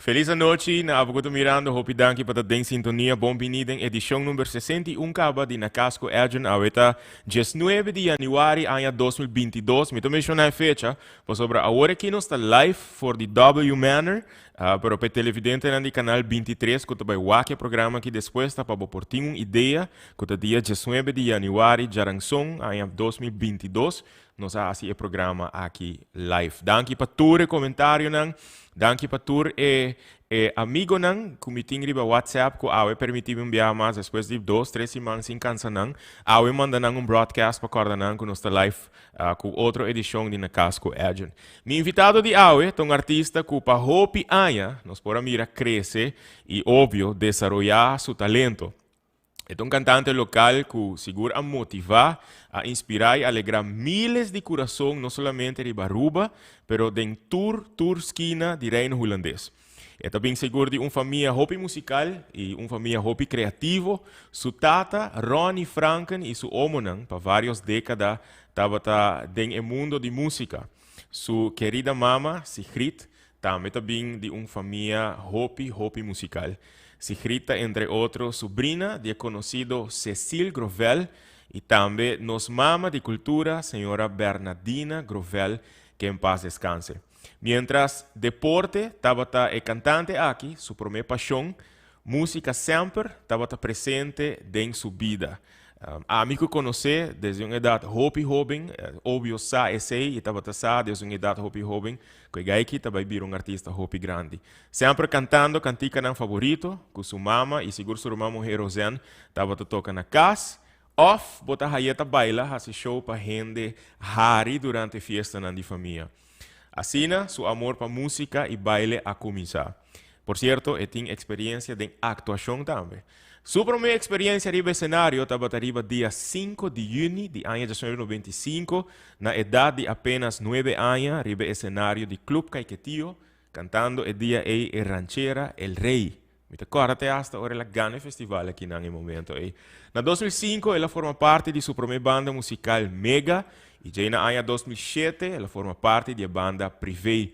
Felis anochi na abo ku ta mirando. Hopi danki pa ta den sintonia. Bon bini den edishon number 61 kaba di Na Kas ku Edjean. Awe ta 19 di yanüari aña 2022. Mi ta menshoná e fecha pasobra awor aki nos ta live for di W Manor. Pero pa e televidentenan di Kanal 23 ku ta bai wak e programa aki despues ta pa bo por tin un idea ku ta dia 19 di yanüari djaranson aña 2022 nos a hasi e programa aki live. Danki pa tur e komentarionan, danki pa tur e e amigonan ku mi tin riba WhatsApp ku awe permití mi un biaha mas despues di dos, tres siman sin kansa nan. Awe manda nan un broadcast pa kòrda nan ku nos ta live ku otro edishon di Na Kas ku Edjean. Mi invitado di awe ta un artista ku pa hopi aña nos por a mira krese i obvio desaroyá su talento. E ta un kantante lokal ku sigur a motivá, a inspirá i alegrá miles di kurason no solamente riba Aruba, pero den tur tur skina di Reino Hulandes. E ta bin sigur di un famia hopi musikal i un famia hopi kreativo. Su tata, Ronnie Franken, i su omonan pa vários dékada tabata den e mundo di músika. Su kerida mama, Sigrid, tambe ta bin di un famia hopi hopi musikal. Sigrid ta entre otro subrina di e konosido Cecile Grovel i tambe nos mama di kultura, señora Bernadina Grovel, ke en pas deskanse. Mientras deporte tabata e kantante aki su promé pashon, músika semper tabata presente den su bida. Ami ku konosé desde un edat hopi hóben, obvio sa esei i tabata sa desde un edat hopi hóben ku e gai aki ta bai bira un artista hopi grandi. Semper kantando kantikanan favorito ku su mama i sigur su ruman muhé Roseanne tabata toka na kas òf bo ta haye ta baila hasi show pa hende hari durante fiestanan di famia. Asina su amor pa músika i baile a kuminsá. Por sierto, e tin eksperiencia den aktuashon tambe. Su promé eksperiencia riba esenario tabata riba dia 5 di yüni di aña 1995, na edat di apenas 9 aña riba e esenario di Club Caiquetio, kantando e dia ei e ranchera El Rey. Mi ta kòrda te hasta ora el a gana e festival akinan e momento ei. Na 2005 el a forma parti di su promé banda musikal Mega i djei na aña 2007 el a forma parti di e banda Privé.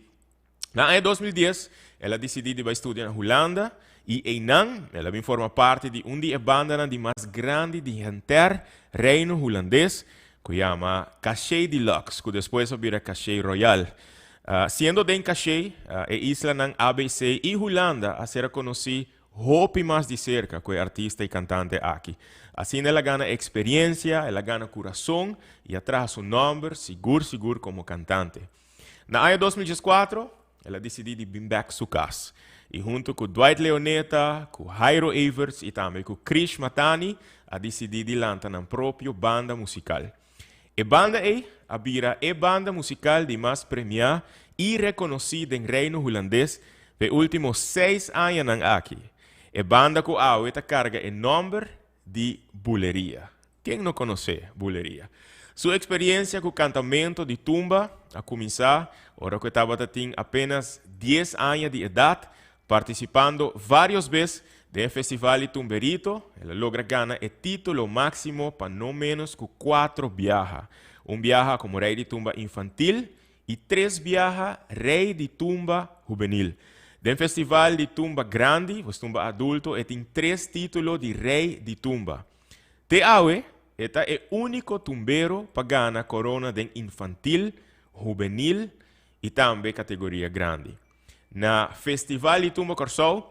Na aña 2010 el a disidí di bai studia na Hulanda i einan el a bin forma parti di un di e bandanan di mas grandi di henter Reino Hulandes ku yama Caché Deluxe ku despues a bira Caché Royal. Siendo den Caché, e islanan ABC i Hulanda a ser konosí hopi mas di serka ku e artista i kantante aki. Asina el a gana eksperiensia, el a gana kurason i a traha su nòmber sigur sigur komo kantante. Na aña 2014, el a disidí di bin bèk su kas i huntu ku Dwight Leoneta, ku Jairo Everts i tambe ku Krish Matani a disidí di lanta nan propio banda musikal. E banda ei a bira e banda musikal di mas premiá i rekonosí den Reino Hulandes p'e último seis añanan aki. E banda ku awe ta karga e nòmber di Buleria. Ken no konosé Buleria? Su eksperiencia ku kantamento di tumba a kuminsá ora ku e tabata tin apenas 10 aña di edat, partisipando vários bes den e festival di Tumberito. El a logra gana e título máksimo pa no ménos ku kuatro biaha. Un biaha komo rei di tumba infantil i tres biaha rei di tumba hubenil. Den festival di tumba grandi, pues tumba adulto, e tin tres título di rei di tumba. Te awe, e ta e úniko tumbero pa gana korona den infantil, hubenil i tambe kategoria grandi. Na Festival di Tumba Kòrsou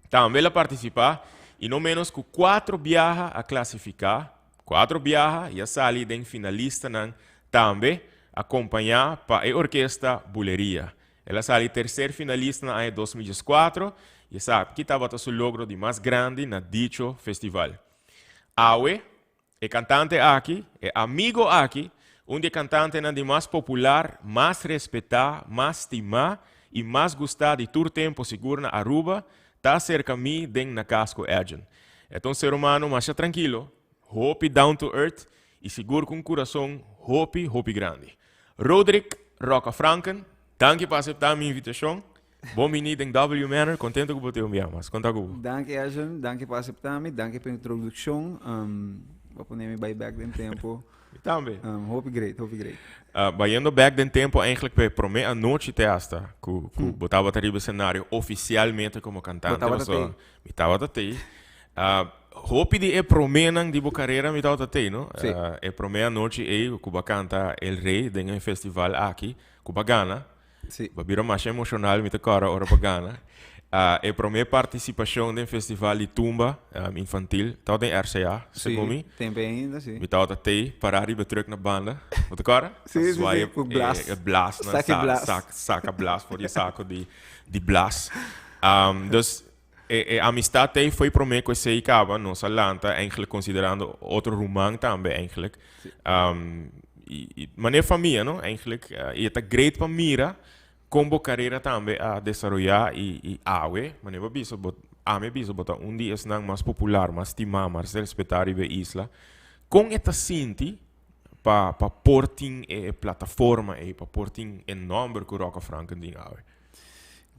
tambe el a partisipá i no ménos ku kuatro biaha a klasifiká, kuatro biaha i a sali den finalistanan tambe akompañá pa e orkesta Buleria. El a sali terser finalista na aña 2014 i esaki tabata su logro di mas grandi na dicho festival. Awe, e kantante aki, e amigo aki, un di e kantantenan di mas popular, mas respetá, mas stimá i mas gustá di tur tempu sigur na Aruba, ta aserka mi den Na Cas cu Edjean. E ta un ser humano masha trankilo, hopi down to earth i sigur ku un kurason hopi hopi grandi. Roderick Rocca Franken, danki pa aseptá mi invitashon. Bon bini den W Manor, kontento ku bo te un bia mas. Konta ku bo. Danki Edjean, danki pa aseptá mi, danki pa e introdukshon. Bo a pone mi bai bek den tempo. Mi tambe. Hopi great, hopi great. Bayendo bek den tempo eigenlijk pa e prome anochi te hasta cu bo tabata riba escenario oficialmente como cantante. Bo tabata tey. Mi tabata tey. Hopi di e promenan di bo carera mi tabata tey, no? Si. E prome anochi ey cu bo a canta El Rey den e festival aki, cu bo a gana. Si. Bo a bira masha emocional, mi ta corda ora bo a gana. E prome participacion den festival di tumba infantil tabata den RCA, segun mi. Si, tempo ainda, si. Mi tabata tey para riba e truck na banda. Bo ta corda? Si, si, si, cu blas. E blas na Saki blas. Saca blas for di e saco di blas. Dus E amistad ei foi prome cu esey caba, nos a lanta eigenlijk considerando otro ruman tambe eigenlijk. Y manera famia no eigenlijk. Y e ta great pa mira con bo carera tambe a desaroya y awe, manera bo a bisa, bo, ami a bisa bo ta un di esnan mas popular, mas stima, mas respeta riba e isla. Con e ta sinti pa pa por tin e plataforma ei, pa por tin e nomber cu Rocco Franken tin awe?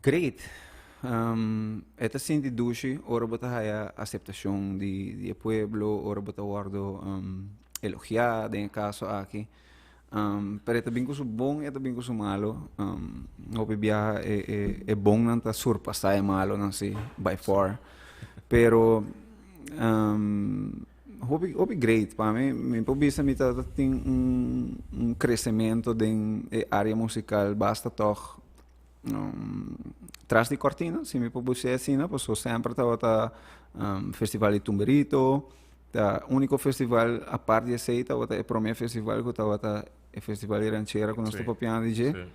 Great. E ta sinti dushi ora bo ta haya aceptacion di di e pueblo, ora bo ta wordo elogia den e caso aki. Pero e ta bin cu su bon, e ta bin cu su malo. Hopi biaha e e e bonnan ta surpasa e malonan si, by far. Pero hopi hopi great pa mi. Mi por bisa mi ta tin un un crecemento den e area musical basta toch Tras di cortina, si mi por bus'é asina, pasobra semper tabata Festival di Tumberito, ta único festival apart di esei tabata e promé festival ku tabata e Festival di Ranchera ku nos ta papiando di dje.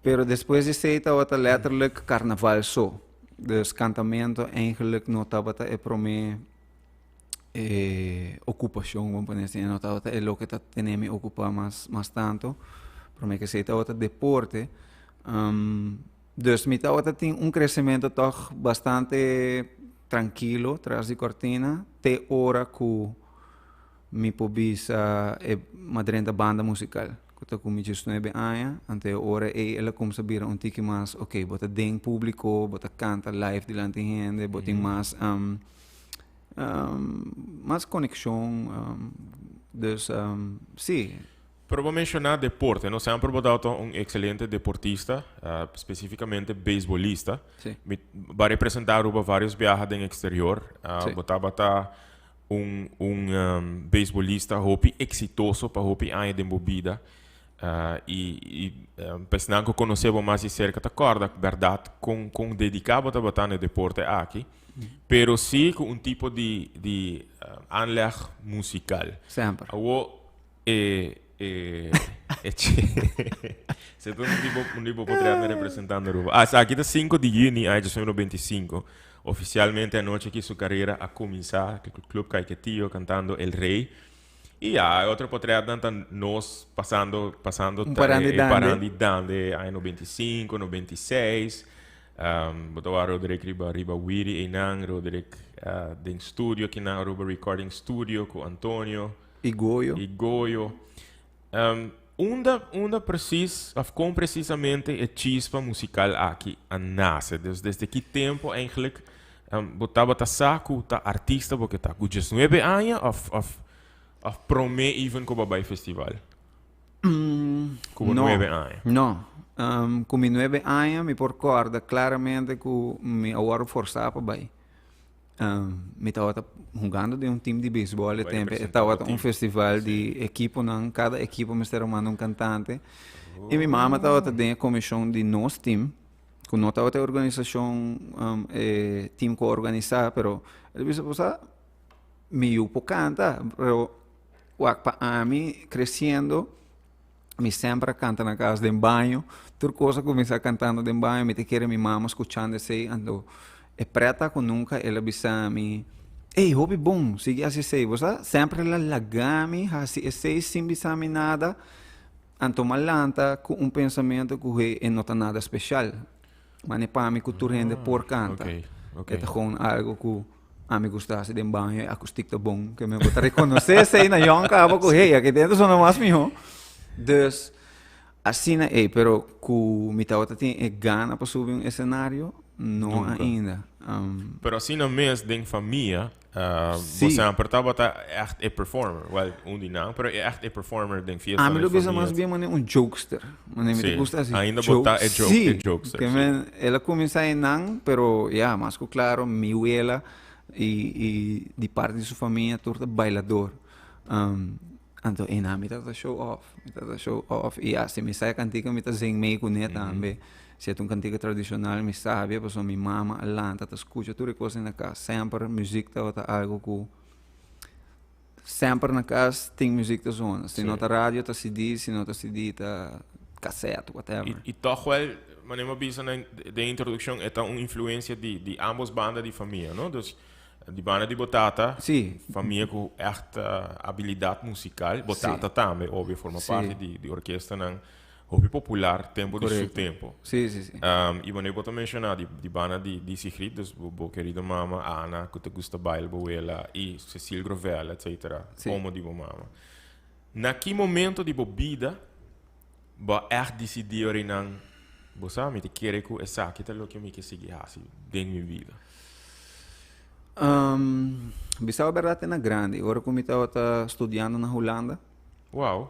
Pero despues di esei tabata letterlijk carnaval so. Dus kantamento eigenlijk no tabata e promé e ocupacion, vamos poner así, no tabata e loke ta tene mi ocupa mas, mas tanto. Prome que esey tabata deporte. Dus mi tabata tin un crecemento toch bastante tranquilo tras di cortina te ora cu mi por bisa e madrenta banda musical cu ta cu mi diesnuebe aña. Anto e ora ey el a cuminsa bira un tiki mas, ok, bo ta den publico, bo ta canta live dilanti hende, bo tin mas Mas conexion, dus si. Pero bo menciona deporte, no? Semper bo tabata un excelente deportista, specificamente beisbolista. Si. Mi bo a representa Aruba varios biaha den exterior. Si. Bo tabata un un beisbolista hopi exitoso pa hopi aña den bo bida. Y y pesnan cu conoce bo mas di cerca ta corda berdad con con dedica bo tabata na e deporte aki. Pero sí cu un tipo di di aanleg musical. Semper. Awo e e e Se ta un tipo un tipo potret me representando Aruba. Ah, esaki ta 5 di juni aña 2025. Oficialmente anochi aki su carera a cuminsa cu Club Caiquetio cantando El Rey. Y ya, e otro potretnan ta nos pasando pasando Un parandi e dande. parandi dande aña 95, 96. Bo ta wak Roderick riba riba wiri einan, Roderick den studio akinan Aruba Recording Studio ku Antonio. Y Goyo. Y Goyo. Unda unda precies of kon precisamente e chispa musical aki a nace? Dus desde ki tempo eigenlijk bo tabata sa ku ta artista bo ke ta? Ku diesnuebe aña of of of prome even ku bo a bai festival? Ku bo No. nuebe aña. No. Ku mi nuebe aña mi por kòrda klaramente ku mi a wòrdu forsá pa bai. Mi tabata hungando den un team di beisbòl e Bai tempo. E representá bo tabata un team. festival di ekiponan. Kada ekipo mester a manda un kantante. I mi mama tabata den e komishon di nos team, ku no tabata e organisashon, e team ku a organisá, pero el a bisa, bo sa, mi yu por kanta, pero Wak pa ami creciendo mi semper a canta na cas den baño tur cosa cu mi sa cantando den baño mi ta kere mi mama scuchando esey anto e preta cu nunca el a bisa mi ey hopi bon sigui haci esey bo sa semper el a laga mi haci esey sin bisa mi nada anto mi a lanta cu un pensamento cu hey e no ta nada special mane pa mi cu tur hende por canta e ta gewoon algo cu Ami gusta hasi den baño e akoestik ta bon. Ke men bo ta rekonosé esei na yòn kaba ku hey, aki dentro sona mas mihó. Dus asina ei, pero ku mi tabata tin e gana pa subi un esenario, no Nunka. ainda. Pero asina mes den famia, bo semper tabata echt e performer. Wel, un di nan, pero echt e performer den fiesta. Ami lo bisa mas bien mane un jokester. Mane mi ta gusta hasi Ainda bo ta e joke, e jokester. Ke men, el a kuminsá einan, pero ya, mas ku klaro, mi wela i i di parti di su famia tur ta bailador. Anto einan mi tabata show off, mi tabata show off i ya, si mi sa e kantika mi ta zing mee kuné tambe. Si e ta un kantika tradishonal mi sabia pasobra mi mama a lanta ta skucha tur e kos na kas. Semper muzik tabata algu ku semper na kas tin muzik ta zona. Si no ta radio ta CD, si no ta CD ta kaset, whatever. I tòg wèl, manera mi a bisa na den introdukshon, e ta un influensia di ambos banda di famia, no? Dus Di banda di bo tata, famia ku ègt abilidat musikal. Bo tata tambe, obvio, forma parti di di orkestanan hopi popular tempu di su tempu. Sí, sí, sí. I wanneer bo ta menshoná di di banda di di Sigrid, dus bo bo kerido mama Ana ku ta gusta baila bo wela i Cecile Grovella etcetera, omo di bo mama. Na ki momento di bo bida bo a ègt disidí ora nan, bo sa, mi ta kere ku esaki ta loke mi ke sigui hasi den mi bida? Bisa bo bèrdat te na grandi, ora ku mi tabata studiando na Hulanda. Wow.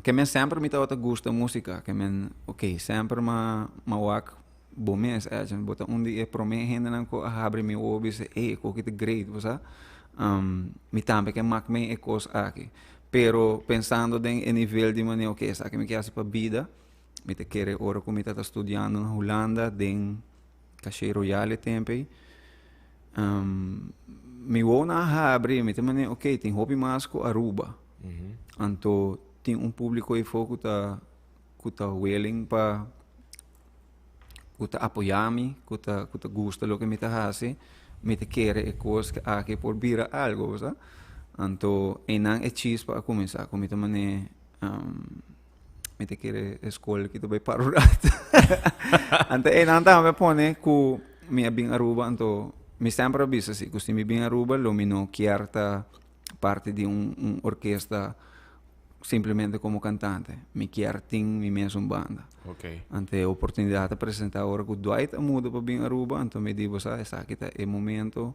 Ke men semper mi tabata gusta músika, ke men, ok, semper m'a m'a wak bo mes, Edjean, bo ta un di e promé hendenan ku a habri mi wowo bisa, ey, e koki ta great, bo sa. Mi tambe ke mak mei e kos aki. Pero pensando den e nivel di manera, ok, esaki mi ke hasi pa bida, mi ta kere ora ku mi tabata studiando na Hulanda den Cachet Royal e tempo ei. Mi wowo a habri, mi ta manera, ok, tin hopi mas ku Aruba. Anto tin un públiko ei for ku ta willing pa ku ta apoyá mi, ku ta gusta loke mi ta hasi, mi ta kere e kos aki por bira algu, bo sa. Anto einan e chispa a kuminsá, ku mi ta manera mi ta kere e skol aki ta bai para un rato. Anto einan tambe a pone ku mi a bin Aruba, anto mi semper a bisa si ku si mi bin Aruba lo mi no kier ta parti di un orkesta simplemente komo kantante. Mi kier tin mi mes un banda. Anto e oportunidat a presentá ora ku Dwight a muda pa bin Aruba, anto mi di bo sa esaki ta e momento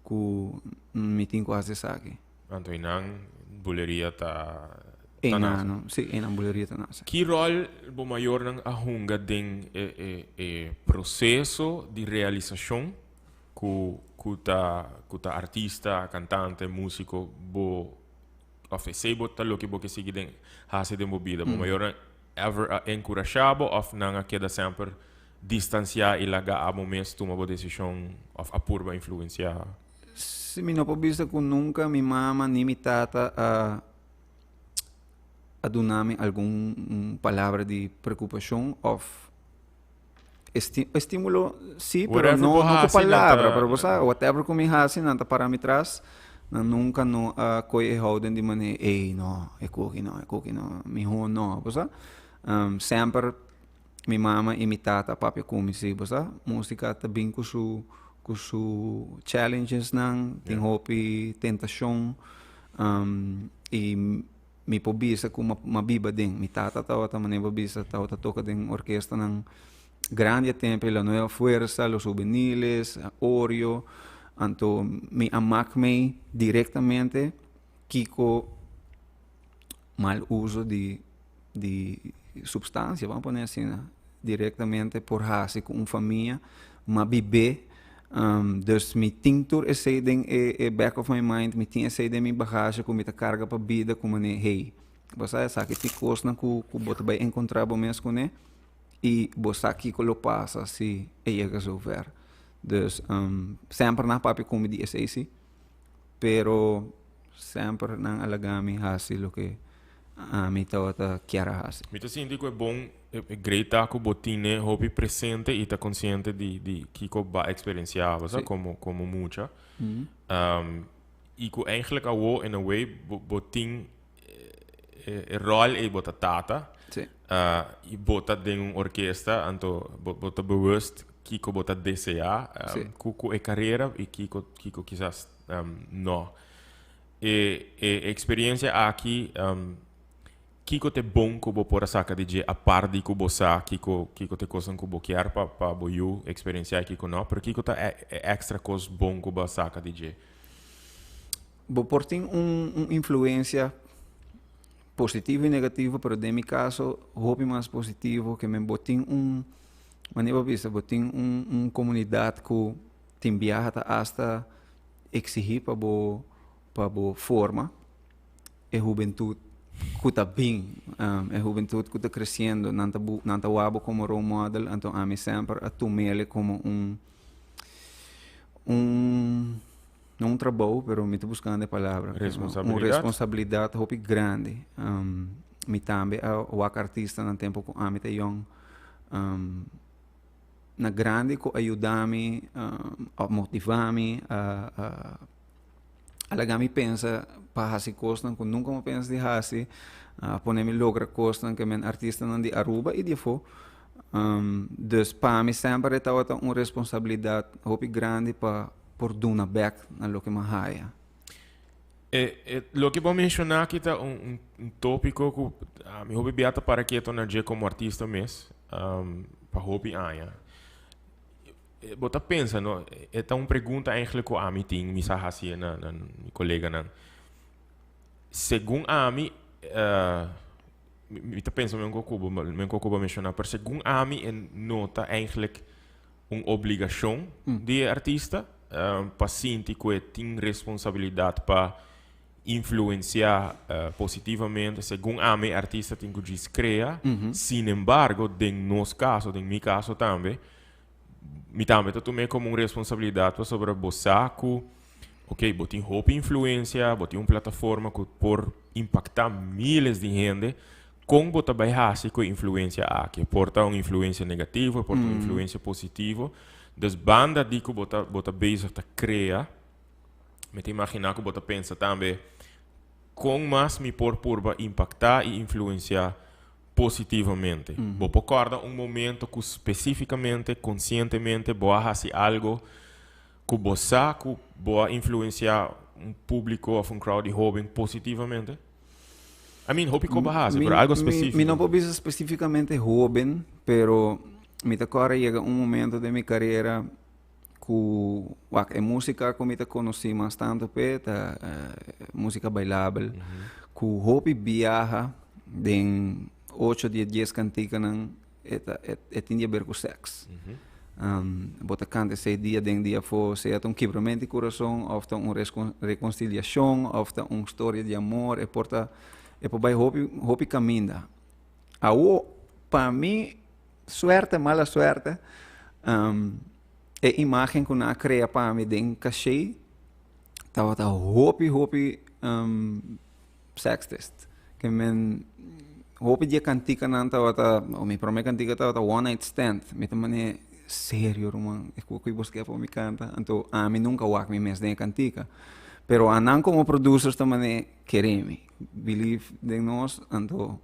ku mi tin ku hasi esaki. Anto einan buleria ta ta nase. Einan, si, einan buleria ta nase. Ki ròl bo mayornan a hunga den e e e proseso di realisashon ku ku ta ku ta artista, kantante, músiko bo òf esei bo ta loke bo ke sigui den hasi den bo bida? Bo mayornan ever a enkurashá bo òf nan a keda semper distansiá i laga abo mes tuma bo desishon òf a purba influensiá? Si mi no por bisa ku nunka mi mama ni mi tata a a duna mi algun palabra di preokupashon òf estimulo si, pero no no ku palabra, pero bo sa whatever ku mi hasi nan ta para mi tras, nan nunka no a kohe e houden di manera ey no e koki no e koki no miho no bo sa. Semper mi mama i mi tata a papia ku mi si bo sa musika ta bin ku su ku su challenges nan tin hopi tentashon i mi por bisa ku m'a biba den mi tata tabata manera bo bisa tabata toka den orkestanan grandi e tempo la nueva fuerza los juveniles orio anto mi a mak mei direktamente kiko mal uso di di substancia, vamos pone asina, directamente por haci cu un famia, ma bibé, dus mi tin tur esey den e e back of my mind, mi tin esey den mi bagage cu mi ta carga pa bida cu mane hey, bo sa esaki tin cosnan cu cu bo ta bay encontra bo mes cune y bo sa kico lo pasa si e yega zover. Dus semper nan a papia cu mi di esey si, pero semper nan a laga mi haci loke Ami tabata kier a hasi. Mi ta sinti ku e bon, e great ta ku bo tine hopi presente i ta konsiente di di kiko bo a eksperensiá, bo sa, komo komo mucha. I ku eigenlijk awo in a way bo bo tin e ròl ei, bo ta tata. I bo ta den un orkesta, anto bo bo ta bewust kiko bo ta deseá ku ku e karera i kiko kiko kisas no. E e experiencia aki um, Kiko ta e bon ku bo por a saka di dje apart di ku bo sa kiko kiko ta e kosnan ku bo kier pa pa bo yu eksperensiá i kiko no, pero kiko ta e e èkstra kos bon ku bo a saka di dje? Bo por tin un un influensia positivo i negativo, pero den mi kaso hopi mas positivo ke men bo tin un manera bo bisa bo tin un un komunidat ku tin biaha ta asta eksihí pa bo pa bo forma. E hubentud ku ta bin, e hubentud ku ta kresiendo, nan ta bu, nan ta wak bo komo role model, anto ami semper a tum'el komo un, un, no un trabou, pero mi ta buskando e palabra. Responsabilidat. Un responsabilidat hopi grandi. Mi tambe a wak artistanan tempu ku ami ta yong, na grandi ku a yuda mi, a motiva mi, a, a. A laga mi pensa pa hasi kosnan ku nunka mi a pensa di hasi, a pone mi logra kosnan ku men artistanan di Aruba i di afó. Dus pa mi semper e tabata un responsabilidat hopi grandi pa por duna bèk na loke mi a haya. E e loke bo a menshoná aki ta un un tópiko ku mi hopi bia ta para keto na dje komo artista mes pa hopi aña. Bo ta pensa, no? E ta un pregunta eigenlijk ku ami tin, mi sa hasi e na, na mi koleganan. Segun ami, uh, mi ta pensa men ku bo, men ku bo menshoná, pero segun ami e no ta eigenlijk un obligashon mm. di e artista pa sinti ku e tin responsabilidat pa influensiá uh, positivamente. Segun ami e artista tin ku djis krea. Mm -hmm. Sin embargo, den nos kaso, den mi kaso tambe, Mi tambe ta tum'é komo un responsabilidat pasobra bo sa ku, ok, bo tin hopi influensia, bo tin un plataforma ku por impaktá miles di hende, kon bo ta bai hasi ku e influensia aki? E por ta un influensia negativo, e por ta un influensia positivo. Dus banda di ku bo ta bo ta bezig ta krea, mi ta imaginá ku bo ta pensa tambe, kon mas mi por purba impaktá i influensiá positivamente. Bo por kòrda un momento ku spesífikamente, konsientemente bo a hasi algo ku bo sa ku bo a influensiá un públiko òf un crowd di hóben positivamente? I mean, hopi ku bo a hasi, pero algo spesífiko. Mi no por bisa spesífikamente hóben, pero mi ta kòrda yega un momento den mi karera ku wak e músika ku mi ta konosí mas tantu p'e ta músika bailabel ku hopi biaha den ocho di e dies kantikanan e ta e tin di aber ku sèks. Bo ta kanta esei dia den dia afó sea ta un kibramentu di kurason òf ta un rekonsiliashon òf ta un storia di amor e por ta e por bai hopi hopi kaminda. Awo pa mi Suerte, mala suerte, e imagen ku nan a krea pa mi den kashé tabata hopi, hopi sexist. Ke men hopi di e kantikanan tabata, o mi promé kantika tabata One Night Stand. Mi ta manera, serio ruman, e ku bo ske pa mi kanta? Anto ami nunka wak mi mes den e kantika. Pero anan komo producers ta manera, kere mi, believe den nos, anto.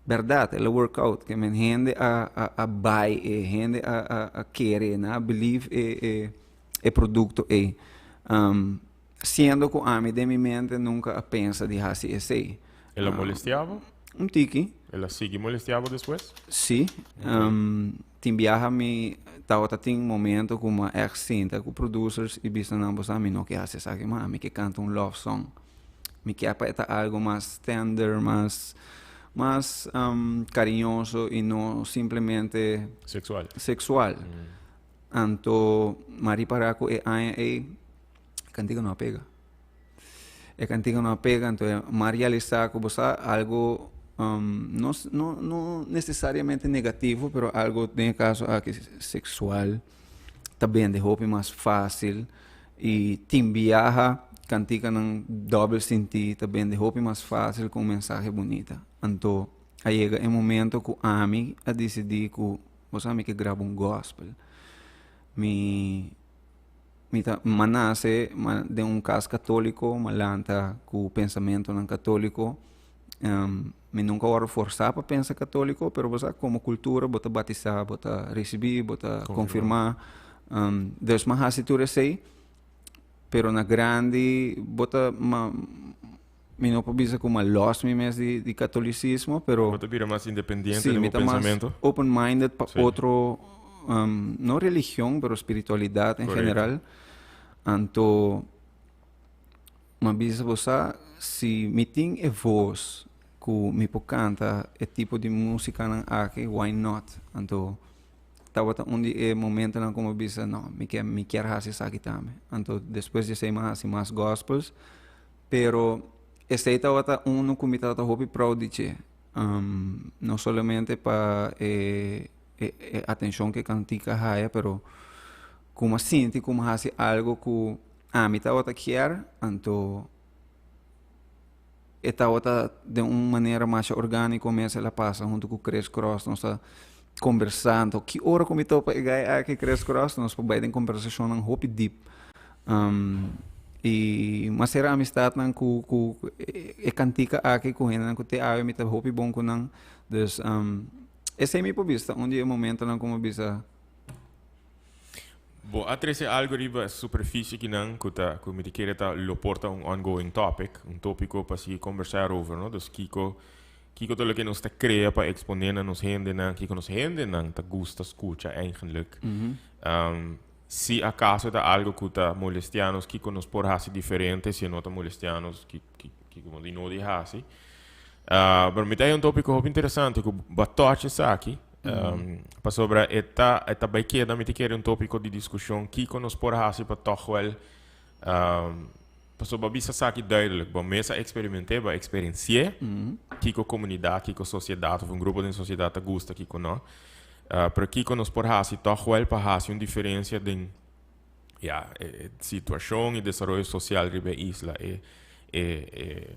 Berdad, el a work out. Ke men hende a a a buy e, hende a a a kere, nan a believe e e e produkto ei. Siendo ku ami den mi mente nunka a pensa di hasi esei. El a molestia bo? Un tiki. El a sigui molestia bo despues? Sí. Tin biaha mi tabata tin momento ku mi a ègt sinta ku producers i bisa nan, bo sa mi no ke hasi esaki mas, mi ke kanta un love song. Mi kier pa e ta algo mas tender, mas mas cariñoso y no simplemente Sexual. sexual. Anto m'a ripara cu e aña ey e cantica no a pega. E cantica no a pega, anto m'a realisa cu bo sa algo no no no necesariamente negativo, pero algo den e caso aki sexual ta bende hopi mas facil. I tin biaha kantikanan dòbel sintí ta bende hopi mas fásil ku un mensahe bunita. Anto a yega e momento ku ami a disidí ku bo sa mi ke graba un gòspel. Mi mi ta m'a nase den un kas katóliko, m'a lanta ku pensamentonan katóliko. Mi nunka wòrdu forsá pa pensa katóliko, pero bo sa komo kultura bo ta batisá, bo ta risibí, bo ta konfirmá. Dus m'a hasi tur esei, pero na grandi bo ta ma. Mi no por bisa ku m'a lòs mi mes di di katolicismo, pero Bo ta bira mas independiente sí, den mi bo ta mas pensamentu? open-minded pa Sí. otro, no religion, pero spiritualidat en Korekto. general. Anto m'a bisa bo sa, si mi tin e vos ku mi por kanta e tipo di musikanan aki, why not? Anto tabata un di e momentonan ku mi a bisa, no, mi ke mi kier hasi esaki tambe. Anto despues di esei mi a hasi mas gospels. Pero esei tabata unu ku mi tabata hopi proud di dje. No solamente pa e e atenshon ku e kantika haya, pero ku mi a sinti ku mi a hasi algu ku ami tabata kier, anto e tabata den un manera masha orgániko mes el a pasa huntu ku Chris Cross. Nos ta kombersá, anto ki ora ku mi topa e guy aki Chris Cross nos por bai den kombersashonnan hopi dip. I mas sera amistadnan ku ku e kantika aki ku hendenan ku te awe mi ta hopi bon ku nan. Dus esei mi por bisa ta un di e momentonan ku mi bisa. Bo a trese algo riba superficie kinan ku ta ku mi ta kere ta lo por ta un ongoing topic, un topiko pa sigui kombersá erover, no? Dus kiko kiko ta loke nos ta krea pa eksponé na nos hendenan, kiko nos hendenan ta gusta skucha eigenlik. Si acaso ta algo cu ta molestia nos, kico nos por haci diferente? Si e no ta molestia nos, kico nos di no di haci? Pero mi ta hay un topico hopi interesante cu bo a touch esaki, pasobra e ta, e ta bay keda, mi ta kere un topico di discusion, kico nos por haci pa toch wel, pasobra bo a bisa esaki duidelijk, bo mes a experimente, bo a experienci'e, kico comunidad, kico sociedad of un grupo den sociedad ta gusta, kico no. Pero kiko nos por hasi tòg wèl pa hasi un diferensia den ya e situashon i desaroyo sosial riba e isla? E e e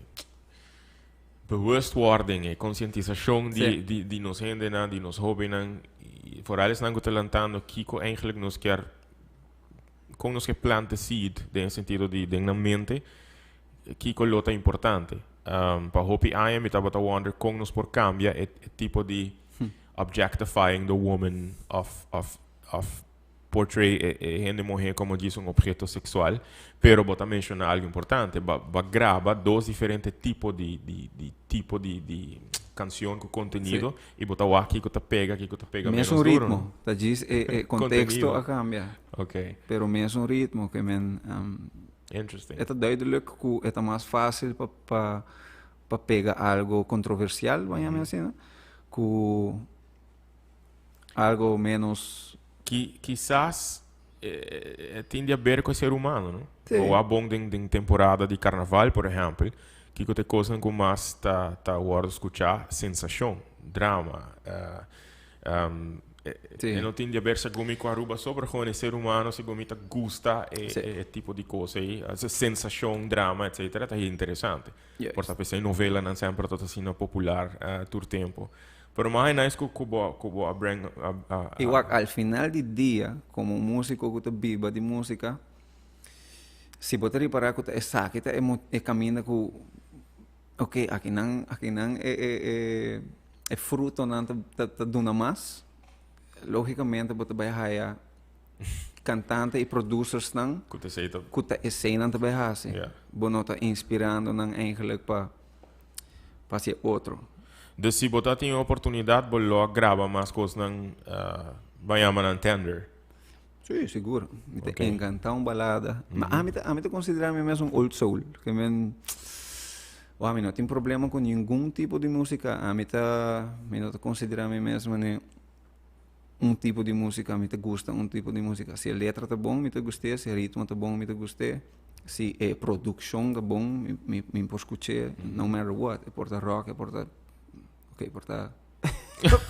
bewustwording, e konsientisashon di di di nos hendenan, di nos hóbennan i foral esnan ku ta lantando kiko eigentlik nos kier kon nos ke planta seed den e sentido di den nan mente kiko lo ta importante. Pa hopi aña mi tabata wonder kon nos por kambia e tipo di objectifying the woman of of of portray e e hende muhé komo djis un obheto seksual. Pero bo ta menshoná algu importante, bo a graba dos diferente tipo di di di tipo di di kanshon ku kontenido i bo ta wak kiko ta pega, kiko ta pega menos duro. Mesun ritmo, ta djis e e konteksto a kambia. Ok. Pero mesun ritmo ke men Interesting. E ta duidelijk ku e ta mas fásil pa pa pa pega algo kontroversial, ban yama asina, ku algo menos. Ki kisas e tin di haber ku e ser humano, no? Sí. Bo wak bon den den temporada di karnaval, por ehèmpel, kiko ta e kosnan ku mas ta ta wòrdu skuchá? Sensashon, drama, Sí. E no tin di haber segun mi cu Aruba so, pero gewoon e ser humano segun mi ta gusta e, Sí. e, e tipo di cosa ei. Esa sensacion, drama, etcetera, ta heel interesante. Juist. Por ta p'esei novelanan semper ta asina popular eh, tur tempo. Pero mas e nice cu, cu bo, cu bo a bring, a, a, a, I wak, al final di dia, como musico cu ta biba di musica, si bo ta ripara cu ta esaki ta e mo- e caminda cu Ok, akinan, akinan e, e, e, e frutonan ta, ta, ta duna mas. Lógicamente bo ta bai haya cantante y producersnan Ku ta esei ta. ku ta eseinan ta bai hasi. Ja. Bo no ta inspirando nan eigenlijk pa pa hasi otro. Dus si bo ta tin e oportunidad bo lo a graba mas kosnan uh, ban yama nan tender. Sí, sigur. Mi ta Ok. encanta un balada. Ma ami ta, ami ta considera mi mes un old soul. Ke men, wa, mi no tin problema cu ningun tipo di musica. Ami ta, mi no ta considera mi mes mane un tipo di musica. Mi ta gusta un tipo di musica. Si e letra ta bon, mi ta gust'é. Si e ritmo ta bon, mi ta gust'é. Si e produccion ta bon, mi, mi, mi por scuch'é, no matter what. E por ta rock, e por ta, ok, por ta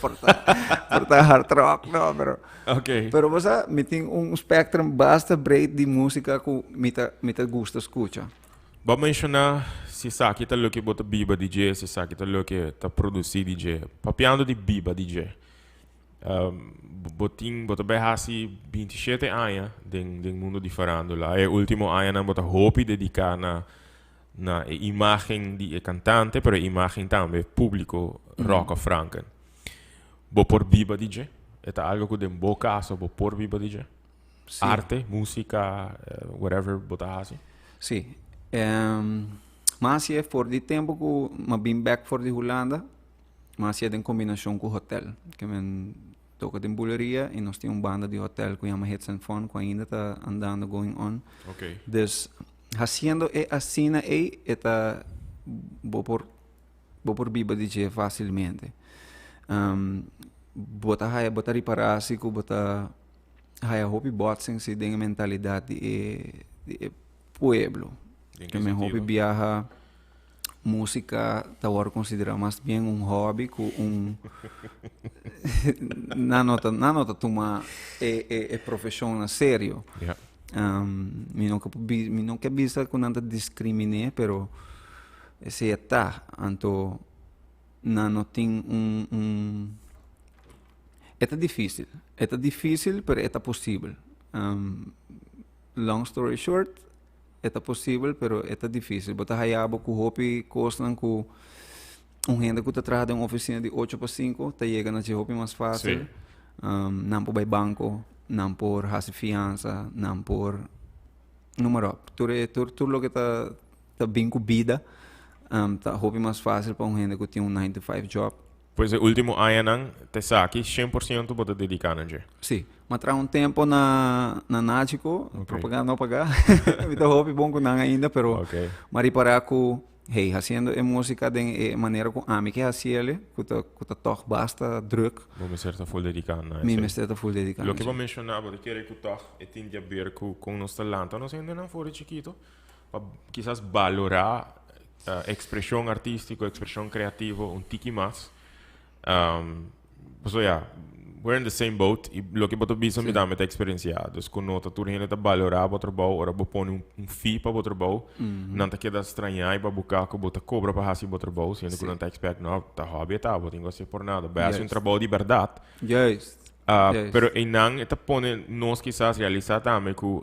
por ta, por ta hard rock, no, pero... Ok. Pero bo sa, mi tin un spectrum basta breed di música ku mi ta, mi ta gusta skucha. Bo a menshoná si esaki ta loke bo ta biba di dje, si esaki ta loke ta produsí di dje. Papiando di biba di dje, bo tin, bo ta bai hasi 27 aña den, den mundo di farándula. E último añanan bo ta hopi dediká na na e imagen di e cantante, pero e imagen tambe publico Rocco Franken. Bo por biba di dje? E ta algo cu den bo caso bo por biba di dje? Sí. Arte, musica, eh, whatever bo ta haci? Sí. M'a hasié for di tempu ku m'a bin bèk for di Hulanda, m'a hasié den kombinashon ku hotèl. Ke men toka den buleria i nos tin un banda di hotèl ku yama Hits and Fun ku ainda ta andando, going on. Dus hasiendo e asina ei e ta bo por bo por biba di dje fásilmente. Bo ta haya bo ta ripará si ku bo ta haya hopi botsing si den e mentalidat di e di e pueblo. Den ke Men hopi sentido? biaha músika ta wòrdu konsiderá mas bien un hòbi ku un nan no ta nan no ta tuma e e e profeshon na serio. Ja. Mi no ke por bi mi no ke bisa ku nan ta diskriminé pero esei e ta. Anto nan no tin un un e ta difísil e ta difísil pero e ta posibel. Long story short, e ta posibel pero e ta difísil. Bo ta haya bo ku hopi kosnan ku un hende ku ta traha den un ofisina di ocho pa sinku ta yega na dje hopi mas fásil. Nan por bai banko, nan por hasi fiansa, nan por noem maar op. Tur e tur tur loke ta ta bin ku bida ta hopi mas fásil pa un hende ku tin un nine to five job. Pues e ultimo añanan ta esaki 100% bo ta dedica na dje? Si. M'a traha un tempo na na Nagico, propaganda no paga. Mi ta hopi bon cu nan ainda, pero m'a ripara cu, hey, haciendo e musica den e manera cu ami ke haciele, cu ta cu ta toch basta druk. Bo mester ta full dedica na Mi esey. mester ta full dedica na Loke bo esey. menciona, bo ta kere cu toch e tin di haber cu con nos ta lanta nos hendenan for di chikito? Pa kisas balorá ekspreshon artístiko, ekspreshon kreativo un tiki mas. Pasobra ya, we're in the same boat i loke bo ta bisa mi tambe ta eksperensiá. Dus ku no ta tur hende ta balorá bo trabou ora bo pone un fee pa bo trabou, nan ta keda strañá i babuká ku bo ta kobra pa hasi bo trabou, siendo ku nan ta expect, no, ta hobby e ta, bo tin ku hasié por nada. Bai hasi un trabou di bèrdat. Pero einan e ta pone nos kisas realisá tambe ku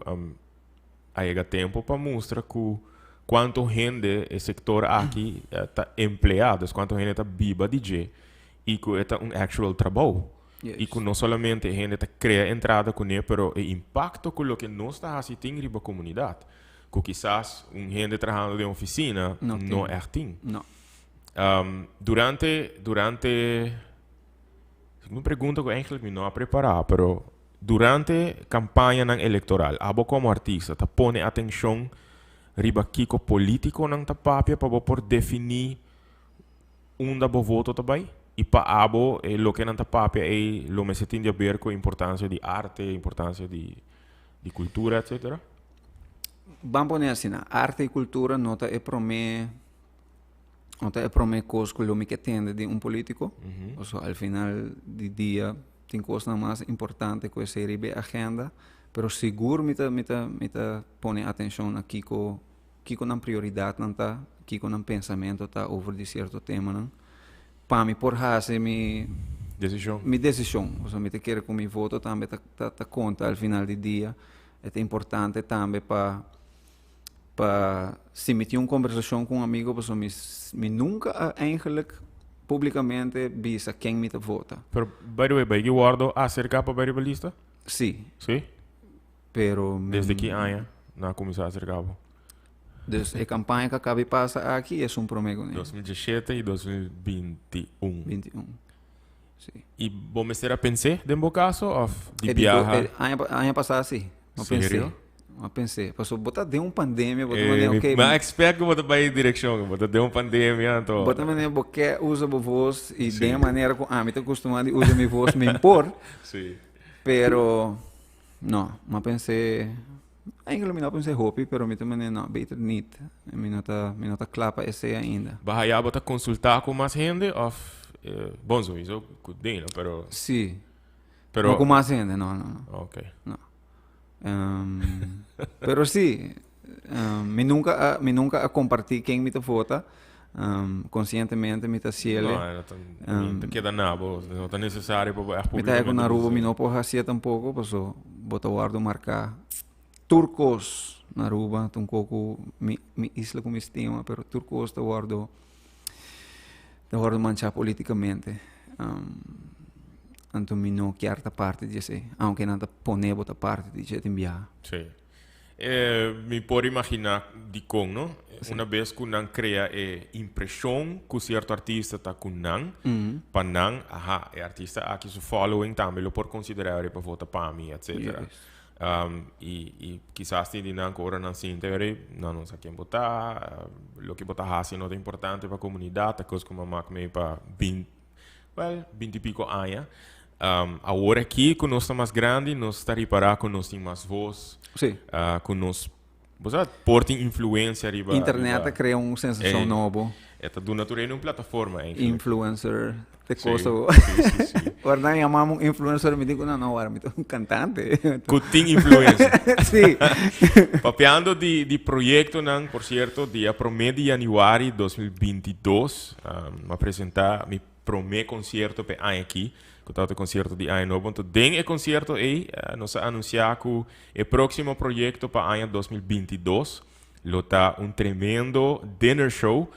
A yega tempo pa mustra cu cuanto hende e sector aki ta emplea, dus cuanto hende ta biba di dje y cu e ta un actual trabou. Y cu no solamente e hende ta crea entrada cune, pero e impacto cu loke nos ta haci tin riba comunidad, cu kisas un hende trahando den oficina no echt tin. Durante, durante, un pregunta cu eigenlijk mi no a prepara, pero Durante campañanan electoral, abo como artista ta pone atencion riba kico politiconan ta papia pa bo por defini unda bo voto ta bay? Y pa abo e loke nan ta papia ey lo mester tin di haber cu importancia di arte, importancia di di cultura, etcetera? Ban pone asina, arte y cultura no ta e prome no ta e prome cos cu lo mi ke tende di un politico, pasobra al final di dia Tin kosnan mas importante ku esei riba e agenda, pero sigur mi ta mi ta mi ta pone atenshon na kiko kiko nan prioridatnan ta, kiko nan pensamentu ta over di sierto temanan, pa mi por hasi mi Desishon. mi desishon. Pasobra mi ta kere ku mi voto tambe ta ta ta konta al final di dia. E ta importante tambe pa pa si mi tin un kombersashon ku un amigo pasobra mi mi nunka a eigenlijk publikamente bisa ken mi ta vota. Pero by the way, bay ki wordo aserka pa bay riba lista? Si. Si? Pero mi Desde ki aña nan a kuminsá aserka bo? Dus e kampaña ku a kabi pasa aki esun promé ku ne. 2017 i 2021. 21, si. I bo mester a pens'é den bo kaso òf di biaha? Aña aña pasá si. M'a pens'é. Serio? M'a pens'é. Pasobra bo ta den un pandemia, bo ta Eh, manera, mi, oké. m'a expect ku bo ta bai e direkshon, bo ta den un pandemia, anto. Bo ta manera bo ke usa bo vos i Sí. den e manera ku ami ta kustumá di usa mi vos, mi por. Sí. Pero, no, m'a pens'é, eigenlijk mi no a pens'é hopi, pero mi ta manera, no, beter niet. Mi no ta, mi no ta kla pa esei ainda. Bo haya bo ta konsultá ku mas hende òf, bon, souiso ku Deno, pero. Sí. Pero. No ku mas hende, no, no, no. Ok. No. Um, pero sí, um, mi nunca a, mi nunca a compartí ken mi ta vota. Um, conscientemente mi ta ciele. No, no ta, um, ta queda na bo, no ta necesario pa bo echt Mi ta con Aruba, mi publicamente no por hacia tampoco, paso bo ta guardo marca turcos na Aruba, ta un poco mi, mi isla cu mi estima, pero turcos ta guardo ta wordo manchá políticamente. Um, anto mi no kier ta parte di esei, aunke nan ta pone bo ta parte di dje tin biaha. Sí. Eh, mi por imaginá dikon, no? Una bes ku nan krea e impreshon ku sierto artista ta ku nan, pa nan, aha, e artista aki su following tambe lo por konsiderá ora pa vota pa mi, etcetera. I, i kisas tin di nan ku ora nan sinti ora, nan no sa ken bo ta, loke bo ta hasi no ta importante pa komunidat, ta kos ku mi a mak mee pa bin, well, binti piko aña. Awor aki ku nos ta mas grandi, nos ta ripará ku nos tin mas vos. Sí. Ku nos, bo sa, por tin influensia riba. Internet a krea un sensashon nobo. E ta duna tur hende un plataforma eigenlijk. Influencer, te kos awor. Sí, sí, sí. Ora nan yama mi un influencer, mi di ku no, no, awor mi ta un kantante. Ku tin influensia. Sí. Papiando di, di proyektonan, por sierto, dia promé di yanüari 2022, mi a presentá mi promé konsierto p'e aña akí, ku tabata e konsierto di Aña Nobo. Anto den e konsierto ei nos a anunsiá ku e próksimo proyekto pa aña 2022 lo ta un tremendo dinner show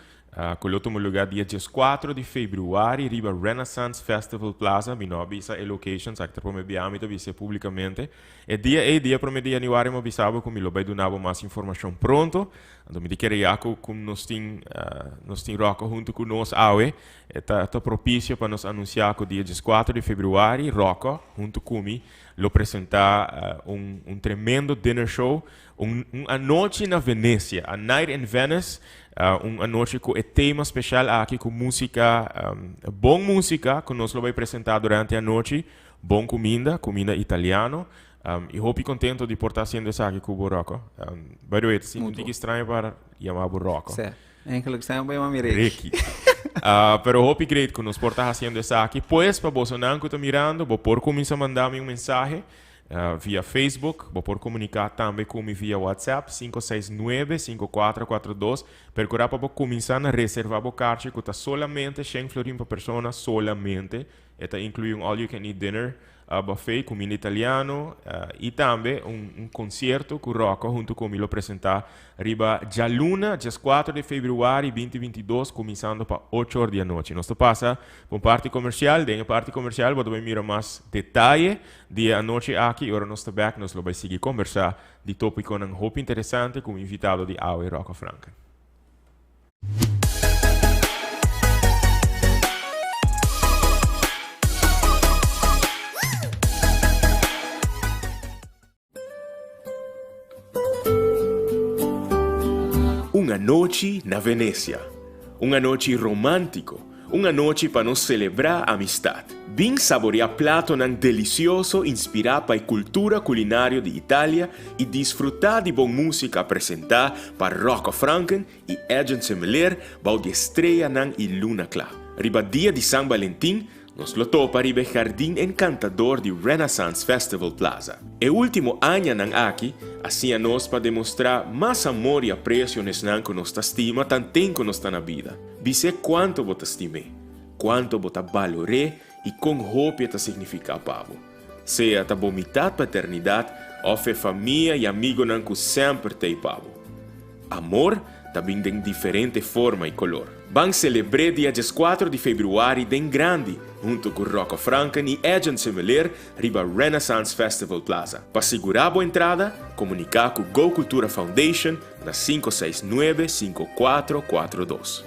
ku lo tuma lugá dia dieskuatro di febrüari riba Renaissance Festival Plaza. Mi no a bisa e location, sa ki ta promé biaha mi ta bis'é públikamente. E dia ei, dia promé di yanüari, mi a bisa bo ku mi lo bai duna bo mas informashon pronto. Anto mi ta kere ya ku ku nos tin nos tin Rocco huntu ku nos awe. E ta ta propisio pa nos anunsiá ku dia dieskuater di februari Rocco huntu ku mi lo presentá un un tremendo dinner show, un un anochi na Venecia, A Night in Venice, un anochi ku e tema speshal aki ku músika bon músika ku nos lo bai presentá durante e anochi, bon kuminda, kuminda italiano. I hopi contento di por ta haciendo esaki cu bo, Rocco. By the way, ta sinti un tiki extraño pa yama bo Rocco. Sí, eigenlijk extraño pa yama mi Ricky. Ricky. Pero hopi great cu nos por ta haciendo esaki. Pues, pa bosonan cu ta mirando, bo por cuminsa manda mi un mensahe via Facebook. Bo por comunica tambe cu mi via WhatsApp, 569 5442. Percura pa bo cuminsa na reserva bo carchi cu ta solamente shen florin pa persona, solamente. E ta inclui un all you can eat dinner buffet, cuminda italiano y tambe un concierto cu Rocco hunto cu mi lo presenta riba djaluna diescuatro di februari binti 22 cuminsando pa ocho or di anochi. Nos ta pasa pa un parti comercial, den e parti comercial bo ta bay mira mas detaye di e anochi aki y ora nos ta bek nos lo bay sigui conversa di topiconan hopi interesante cu un invitado di awe Rocco Franken. Un anochi na Venecia. Un anochi romántico. Un anochi pa nos selebrá amistat. Bin saboreá platonan delisioso inspirá pa e kultura kulinario di Italia i disfrutá di bon músika presentá pa Rocco Franken i Edjean Semeleer bou di e streanan i luna kla. Riba dia di San Balentin, nos lo topa riba e jardin enkantador di Renaissance Festival Plaza. E último añanan aki a siña nos pa demostrá mas amor i apresio n'esnan ku nos ta stima tanten ku nos ta na bida. Bis'é kuantu bo ta stim'é, kuantu bo ta balor'é i kon hopi e ta signifiká pa bo. Sea ta bo mitat pa eternidat òf e famia i amigonan ku semper t'ei pa bo. Amor ta bin den diferente forma i kolor. Ban selebr'é dia dieskuatro di febrüari den grandi huntu ku Rocco Franken i Edjean Semeleer riba Renaissance Festival Plaza. Pa sigurá bo entrada, komuniká ku Go Cultura Foundation na 569 5442.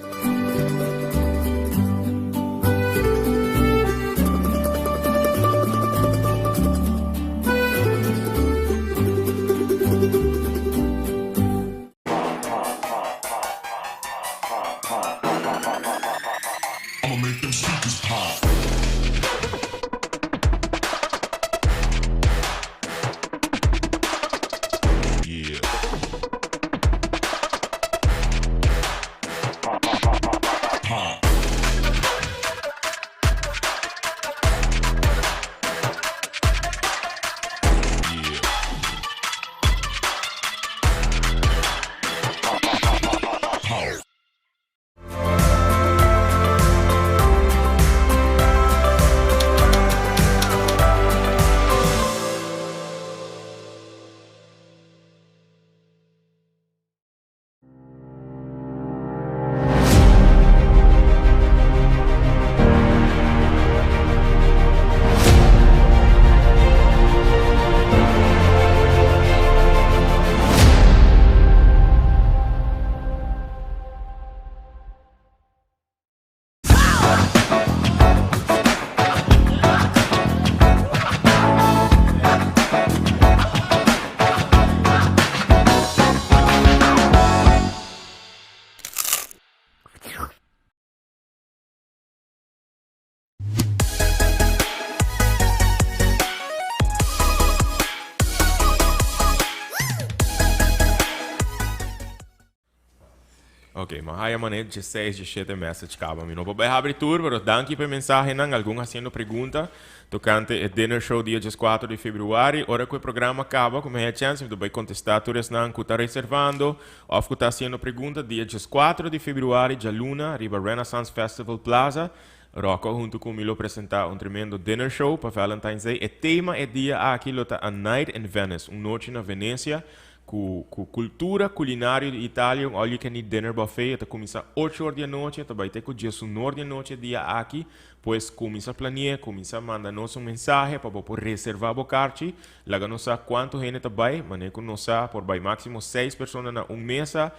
m'a haya manera 16, 17 message caba. Mi no por bay habri tur, pero danki pa e mensahenan, algun haciendo pregunta tocante e dinner show dia 14 di februari. Ora cu e programa caba, cu mi haya chance, mi ta bay contesta tur esnan cu ta reservando of cu ta haciendo pregunta. Dia 14 di februari, djaluna, riba Renaissance Festival Plaza, Rocco hunto cu mi lo presenta un tremendo dinner show pa Valentine's Day. E tema e dia aki lo ta A Night in Venice, un nochi na Venecia, Ku ku kultura kulinario di Italia un all you can eat dinner buffet e ta kuminsá ocho or di anochi e ta bai te ku diesunor di anochi e dia aki. Pues kuminsá plani'é, kuminsá manda nos un mensahe pa bo por reservá bo karchi. Laga nos sa kuantu hende ta bai, manera ku nos sa por bai máksimo seis persona na un mesa.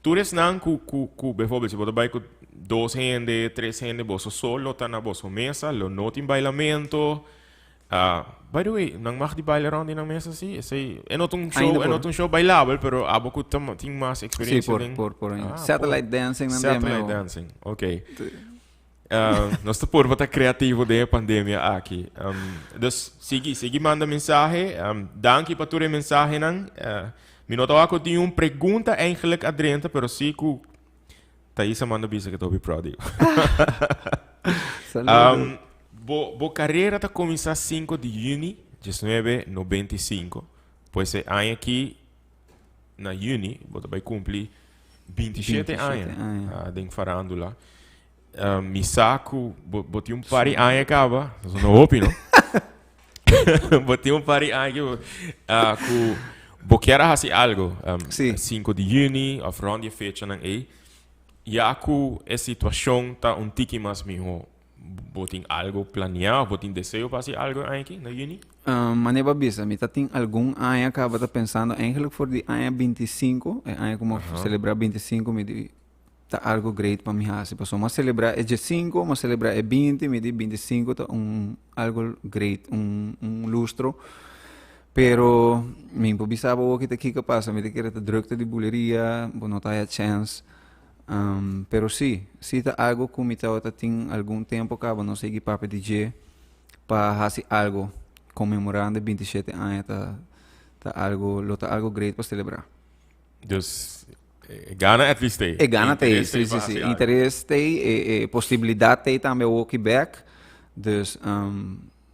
Tur esnan ku ku ku bijvoorbeeld si bo ta bai ku dos hende, tres hende, boso so lo ta na boso mesa, lo no tin bailamento. Ah, by the way, nan mag di baila rond di nan mesa si? Esei, e no ta un show, Ainda e no por. ta un show bailabel, pero abo ku ta tin mas Sí, experiencia por, den por, por ainda. Ah, por. Satellite dancing nan Satellite DMO. dancing, ok. Ah, nos ta purba ta creativo den e pandemia aki. Dus sigui, sigui manda mensahe. Danki pa tur e mensahenan. Mi no ta wak ku tin un pregunta eigenlijk adrenta, pero si ku Thaisa manda bisa ku ta hopi proud di bo. Saludo. Bo, bo carera ta cuminsa 5 di juni 1995. Pues e aña aki na juni bo ta bai cumpli 27 27 aña, aña. Den farandula. Mi sa ku bo, bo tin un par di aña kaba, eso no hopi, no? Bo tin un par di aña ku, ku bo kier a hasi algo, Sí. 5 di juni of rond di e fechanan ei. Ya ku e situashon ta un tiki mas mihó, bo tin algo planeá of bo tin deseo pa hasi algo e aña aki na juni? Manera bo a bisa, mi ta tin algun aña kaba ta pensando, eigenlijk for di aña 25, e aña ku mi a selebrá 25 mi di Ta algo great pa mi hasi pasobra mi a celebra e diescinco, mi a celebra e binti, mi di binticinco ta un algo great, un un lustro. Pero mi por bisa bo awor ta kiko a pasa, mi ta kere ta drukte di buleria, bo no ta haya chance. Pero si, si ta algo ku mi tabata tin algun tempo kaba no sigui papia di dje pa hasi algo conmemorando e bintishete aña ta ta algo lo ta algo great pa celebra. Dus E gana at least t'ei. E gana t'ei, Interes si, t'ei si, pa si. hasi algo. Interes t'ei, e, e posibilidat t'ei tambe awoki bek. Dus,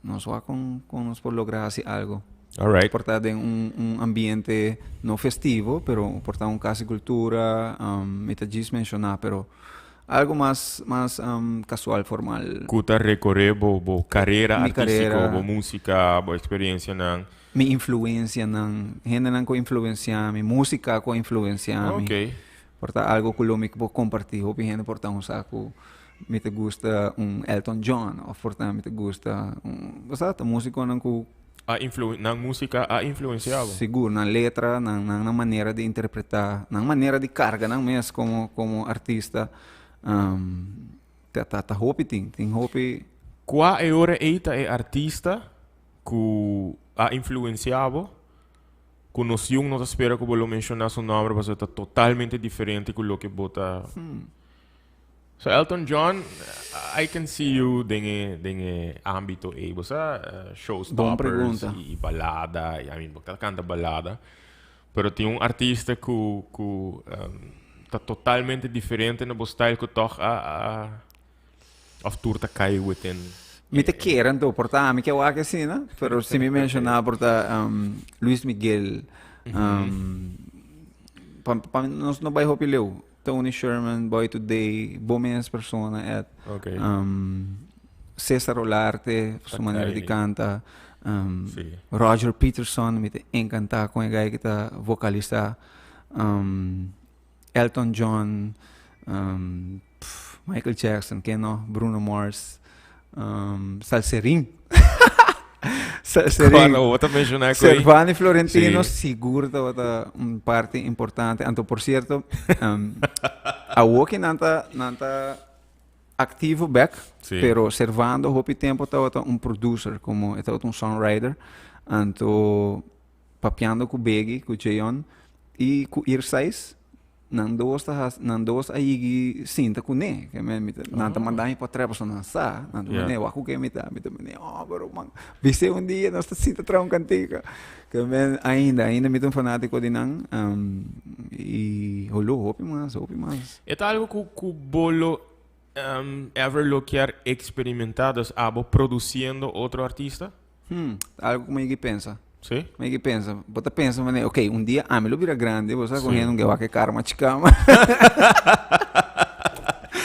nos wak kon, kon nos por logra hasi algo. Alright. Por ta den un, un ambiente no festivo, pero por ta un kas di kultura, mi ta djis menshoná, pero algo mas, mas kasual, formal. Ku ta rekoré bo, bo karera Mi artístiko, karera. bo músika, bo eksperiencianan. Mi influencianan, hendenan cu influencia mi, musica cu a influencia mi. Por ta algo cu lo mi por comparti. Hopi hende por ta un sa cu mi ta gusta un Elton John of por ta mi ta gusta un, bo sa, ta musiconan cu A influ, nan musica a influencia bo. Sigur, nan letra, nan, nan, nan manera di interpreta, nan manera di carga nan mes como, como artista. Ta, ta, ta hopi tin, tin hopi. Cua e ora ey ta e artista Ku a influensiá bo? Ku nos yun no ta spera ku bo lo menshoná su nòmber pasobra e ta totalmente diferente ku loke bo ta. So Elton John, I can see you den e den e ámbito ei. Bo sa showstoppers i balada, i I mean bo ta kanta balada, pero tin un artista ku ku ta totalmente diferente na bo style ku tòg a a Of tur ta kai within. Mi ta kere anto, por ta ami ke wak asina, pero si mi menshoná por ta Luis Miguel, pa pa nos no bai hopi leu, Tony Sherman, Boy Today, bo mes persona Ed, Cesar Olarte, su manera di kanta, Roger Peterson, mi ta enkantá kon e guy ki ta vokalista. Elton John, Michael Jackson, ken no? Bruno Mars, Salserin. Salserin. Cuando bo ta menciona cu ei. Servani Florentino Sí. sigur tabata un parte importante. Anto, por cierto, awo ki nan ta, nan ta activo bek, Sí. pero Servando hopi tempo tabata un producer, como e tabata un songwriter. Anto, papiando cu Biggie, cu Jayon, y cu Irsais. Nan dos ta has, nan dos a yigi sinta kuné. Ke men mi ta, nan ta manda mi potrèt pasobra nan sa. Nan ta manda, wak ku ke mi ta. Mi ta manda, oh, pero man, bis'é un dia nos ta sinta traha un kantika. Ke men ainda, ainda mi ta un fanátiko di nan. I holo, hopi mas, hopi mas. E ta algo ku ku bo lo ever lo kier eksperimentá, dus abo produsiendo otro artista? Hmm, algo ku mi yegi pensa. Sí? Mi yegi pensa. Bo ta pensa manera, ok, un dia ami lo bira grandi, bo sa ku hende un ke wak e karma chikama.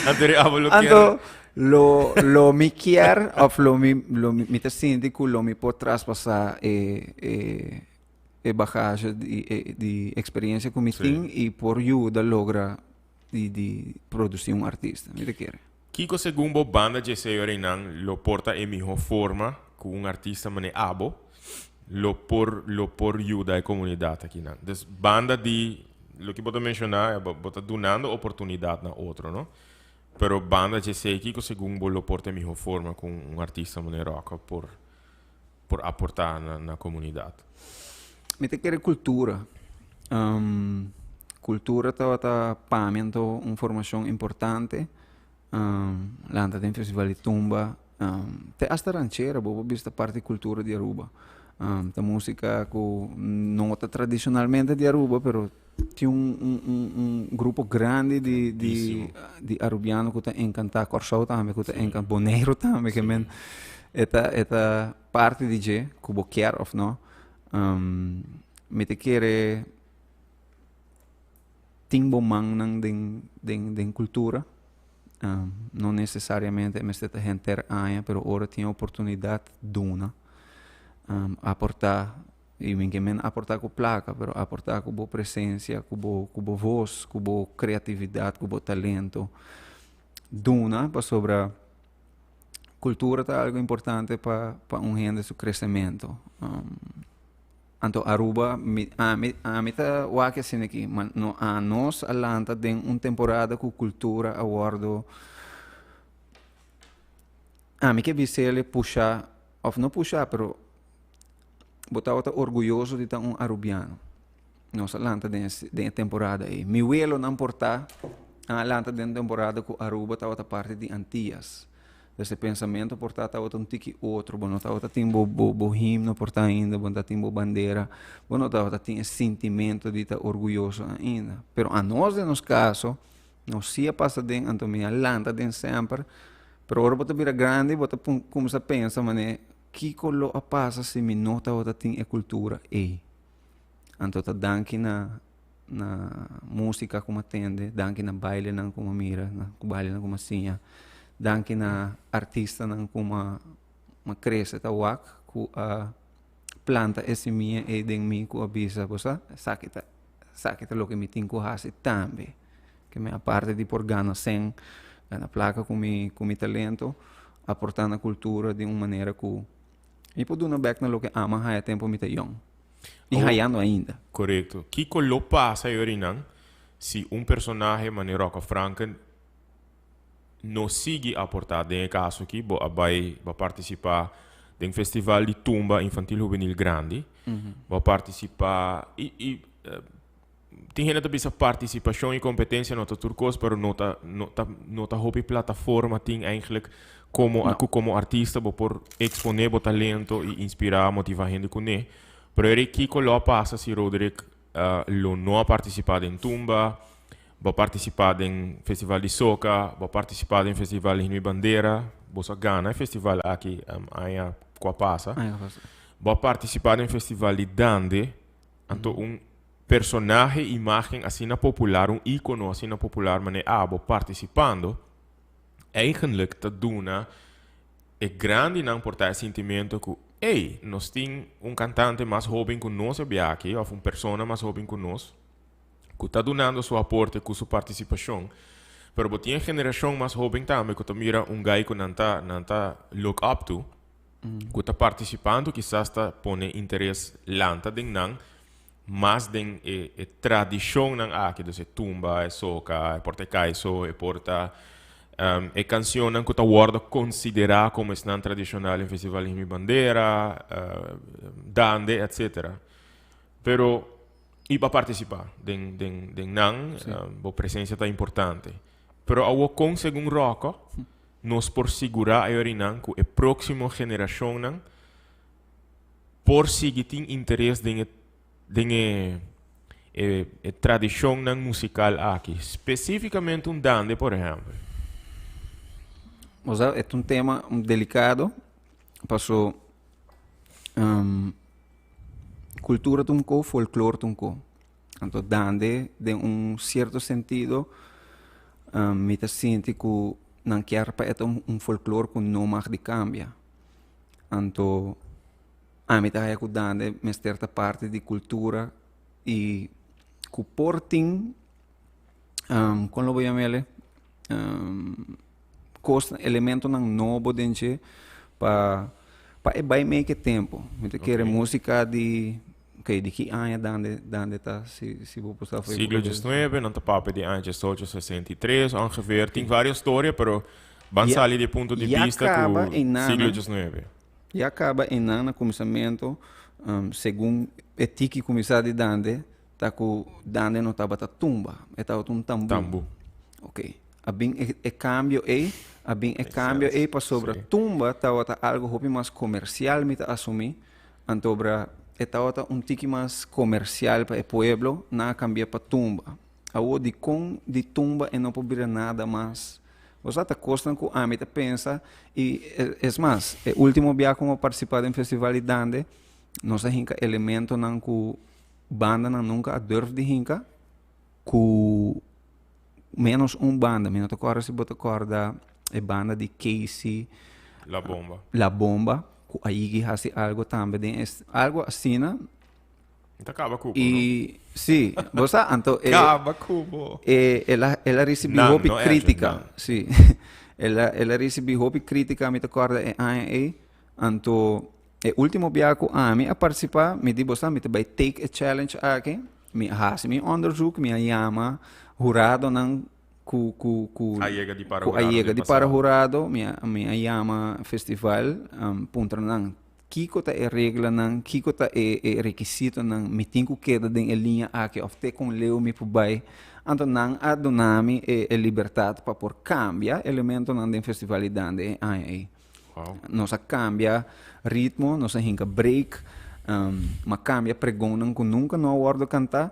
Anto ri abo lo kier. Anto lo lo mi kier of lo mi lo mi, mi ta sinti ku lo mi por traspasá e e e bagage di e di eksperiencia ku mi tin i por yuda logra di di produsí un artista. Mi ta kere. Kiko segun bo banda dje señorenan lo por ta e mihó forma ku un artista manera abo lo por lo por yuda e komunidat akinan? Dus banda di loke bo ta menshoná bo bo ta dunando oportunidat na otro no, pero banda dje esei kiko segun bo lo por ta e mihó forma ku un artista manera Rocco por por aportá na na komunidat? Mi ta kere kultura. Kultura tabata pa mi anto un formashon importante. Lanta den festival di tumba, te asta ranchera bo por bista parti di kultura di Aruba. Ta musika ku no ta tradishonalmente di Aruba pero tin un un un un grupo grandi di di di arubiano ku ta enkantá Kòrsou tambe ku ta enkantá Boneiru tambe ke men e ta e ta parti di dje ku bo kier òf no. Mi ta kere tin bo mannan den den den kultura. No nesesariamente e mester ta henter aña pero ora tin e oportunidat duna aportá i mi ke men aportá ku plaka pero aportá ku bo presensia ku bo ku bo vos ku bo kreatividat ku bo talento duna pasobra kultura ta algu importante pa pa un hende su kresementu. Anto Aruba mi ami ami ta wak asina aki ma no anos a lanta den un temporada ku kultura a wòrdu ami ke bis'el pusha òf no pusha pero bo tabata orguyoso di ta un arubiano nos a lanta den den e temporada ei mi welonan por ta a lanta den temporada ku Aruba tabata parti di Antias. Pues e pensamentu por ta tabata un tiki otro, bo no tabata tin bo bo bo himno por ta ainda, bo no ta tin bo bandera, bo no tabata tin e sintimento di ta orguyoso ainda. Pero anos den nos kaso, nos si a pasa den, anto mi a lanta den semper, pero ora bo ta bira grandi bo ta kumsa pensa manera kiko lo a pasa si mi no tabata tin e kultura ei. Anto ta danki na na músika ku mi a tende, danki na bailenan ku mi a mira, na bailenan ku mi a siña, danki na artistanan ku mi a krese ta wak ku a planta e simia ei den mi ku a bisa bo sa esaki ta esaki ta loke mi tin ku hasi tambe. Ke mi aparte di por gana sèn, gana plaka ku mi ku mi talento, aportá na kultura di un manera ku mi por duna bèk na loke ami a haya tempu mi ta yòn. I hayando ainda. Korekto. Kiko lo pasa yorinan si un personahe manera Rocco Franken no sigui aportá? Den e kaso aki bo a bai bo a partisipá den festival di tumba infantil hubenil grandi. Bo a partisipá i i tin hende ta bisa partisipashon i kompetensia no ta tur kos pero no ta no ta no ta hopi plataforma tin eigenlijk komo ku komo artista bo por eksponé bo talento i inspirá motivá hende kuné. Pero eri kiko lo a pasa si Roderick lo no a partisipá den tumba, bo a partisipá den festival di soka, bo a partisipá den festival di Hinui Bandera, boso a gana e festival aki aña ku a pasa. Bo a partisipá den festival di Dande, anto un personahe, imágen asina popular, un íkono asina popular manera abo partisipando, eigenlijk ta duna E grandinan por ta e sintimento ku, ey, nos tin un kantante mas hóben ku nos e bia aki òf un persona mas hóben ku nos ku ta dunando su aporte ku su partisipashon. Pero bo tin e generashon mas hóben tambe ku ta mira un guy ku nan ta nan ta look up to, ku ta partisipando kisas ta pone interes lanta den nan mas den e e tradishonnan aki, dus e tumba, e soka, e por ta e kaiso, e por ta e kanshonnan ku ta wòrdu konsiderá komo esnan tradishonal den Festival di Mi Bandera, Dande, etsetera. Pero. Y pa participa den den den nan, bo presencia ta importante. Pero awo con segun Rocco nos por sigura e orinan cu e proximo generacionnan por sigui tin interes den e den e e e tradicionnan musical aki, specificamente un dande por ehempel? Bo sa e ta un tema delicado paso Cultura ta un co, folklor ta un co. Anto dande den un cierto sentido mi ta sinti cu nan kier pa e ta un folklor cu no mag di cambia. Anto ami ta haya cu dande mester ta parti di cultura y cu por tin con lo bo yam'ele Cos, elementonan nobo den dje pa pa e bai mee ke tempo. Mi ta kere musica di, ok, di ki aña dande dande ta si si bo por sa for Siglo diesnuebe, nan ta papia di aña diesocho sesenta i tres ongeveer. Tin varios storia pero ban sali di e punto di bista ku siglo diesnuebe. Ya kaba einan na kuminsamentu segun e tiki kuminsá di dande ta ku dande no tabata tumba, e tabata un tambu. Tambu. Ok. A bin e, e cambio ei, a bin e cambio ei pasobra tumba tabata algo hopi mas comercial mi ta asumi, antobra e tabata un tiki mas comercial pa e pueblo, nan a cambia pa tumba. Awor dicon di tumba e no por bira nada mas? Bo sa ta cosnan cu ami ta pensa y es mas, e ultimo bia cu mi a participa den festival di Dande, nos a hinca elementonan cu bandanan nunca a durf di hinca, cu Menos un banda. Mi no ta corda si bo ta corda e banda di Casey. La Bomba. La Bomba. Cu a yigi haci algo tambe den es, algo asina. Ta caba cubo, Y, no? si, bo sa, anto e... Caba cubo. E, el a, el a ricibi Nan, hopi no Edwin, critica. nan. Si. El a, el a ricibi hopi critica, mi ta corda e aña ey. Anto, e ultimo bia cu ami a participa, mi di bo sa, mi ta bay take e challenge aki. Mi a hasi mi onderzoek, mi a yama huradonan ku ku ku A yega di para ku a hurado yega den di para pasado. hurado, mi a mi a yama festival, puntra nan kiko ta e reglanan, kiko ta e e rekisitonan, mi tin ku keda den e liña aki òf te kon leu mi por bai. Anto nan a duna mi e e libertat pa por kambia elementonan den festival di dande e aña ei. Wow. Nos a cambia ritmo, nos a hinca break, m'a cambia pregonnan cu nunca no a wordo canta,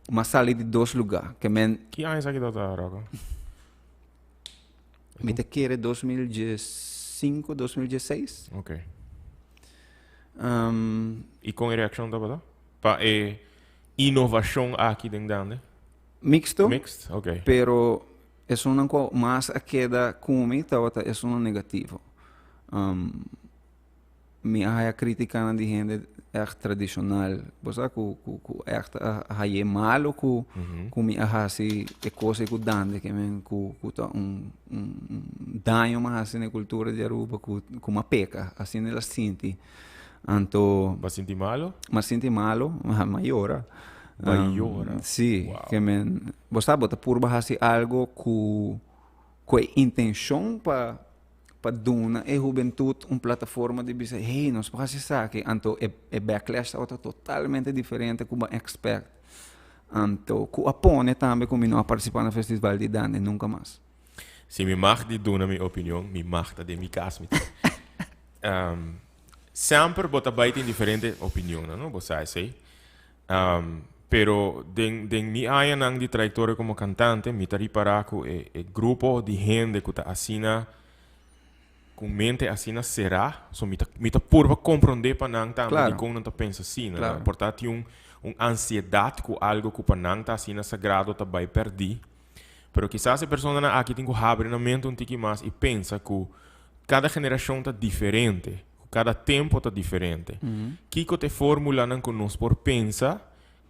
m'a sali di dos lugar. Ke men. Ki aña esaki tabata, Rocco? Mi ta kere 2015, 2016. Ok. Y con e reaccion tabata? Pa e innovacion aki den Dande? Mixto. Mixed, ok. Pero Esunnan ku mas a keda ku mi tabata esunnan negativo. Mi a haya kritikanan di hende ègt tradishonal, bo sa, ku ku ku ègt a hay'é malu ku ku mi a hasi e kos ei ku Dande, ke men ku ku ta un un daño mi a hasi na e kultura di Aruba ku ku mi a peka, asina el a sinti. Anto. Bo a sinti malu? Mi a sinti malu, mi a yora. Bo a yora? Si, ke men Bo sa bo ta purba hasi algo ku ku e intenshon pa pa duna e hubentut un plataforma di bisa hey nos por hasi esaki anto e e backlash tabata totalmente diferente ku bo a expect anto ku a pone tambe ku mi no a partisipa na festival di Dande nunka mas. Si mi mag di duna mi opinion mi mag ta den mi kas mi ta semper bo ta bai tin diferente opinionnan no bo sa esei. Pero den den mi añanan di trayectoria como cantante mi ta ripara cu e e grupo di hende cu ta asina cu mente asina cera so mi ta mi ta purba comprende pa nan tambe dicon nan ta pensa asina. Por ta tin un un ansiedad cu algo cu pa nan ta asina sagrado ta bay perdi. Pero kisas e personanan aki tin cu habri nan mente un tiki mas y pensa cu cada generacion ta diferente. Ku kada tempo ta diferente. Kiko ta e formulanan ku nos por pensa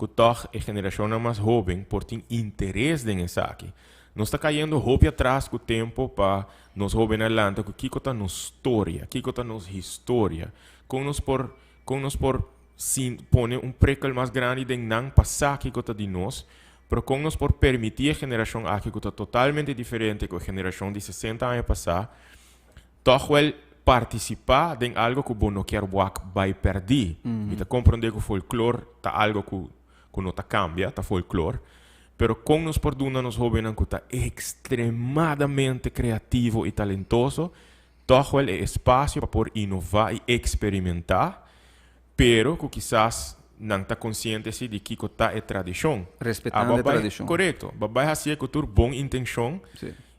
ku tòg e generashonnan mas hóben por tin interes den esaki? Nos ta kayendo hopi atras ku tempo pa nos hóbennan lanta ku kiko ta nos storia, kiko ta nos historia, kon nos por kon nos por sin pone un prikkel mas grandi den nan pa sa kiko ta di nos, pero kon nos por permití e generashon aki ku ta totalmente diferente ku e generashon di sesenta aña pasá Tòg wèl partisipá den algo ku bo no kier wak bai pèrdí. Mi ta komprondé ku folklor ta algo ku ku no ta kambia, ta folklor. Pero kon nos por duna nos hóbennan ku ta ekstremadamente kreativo i talentoso tòg wèl e espasio pa por inová i eksperimentá, pero ku kisas nan ta konsiente si di kiko ta e tradishon. Respetando e tradishon. Korekto. Bo bai hasié ku tur bon intenshon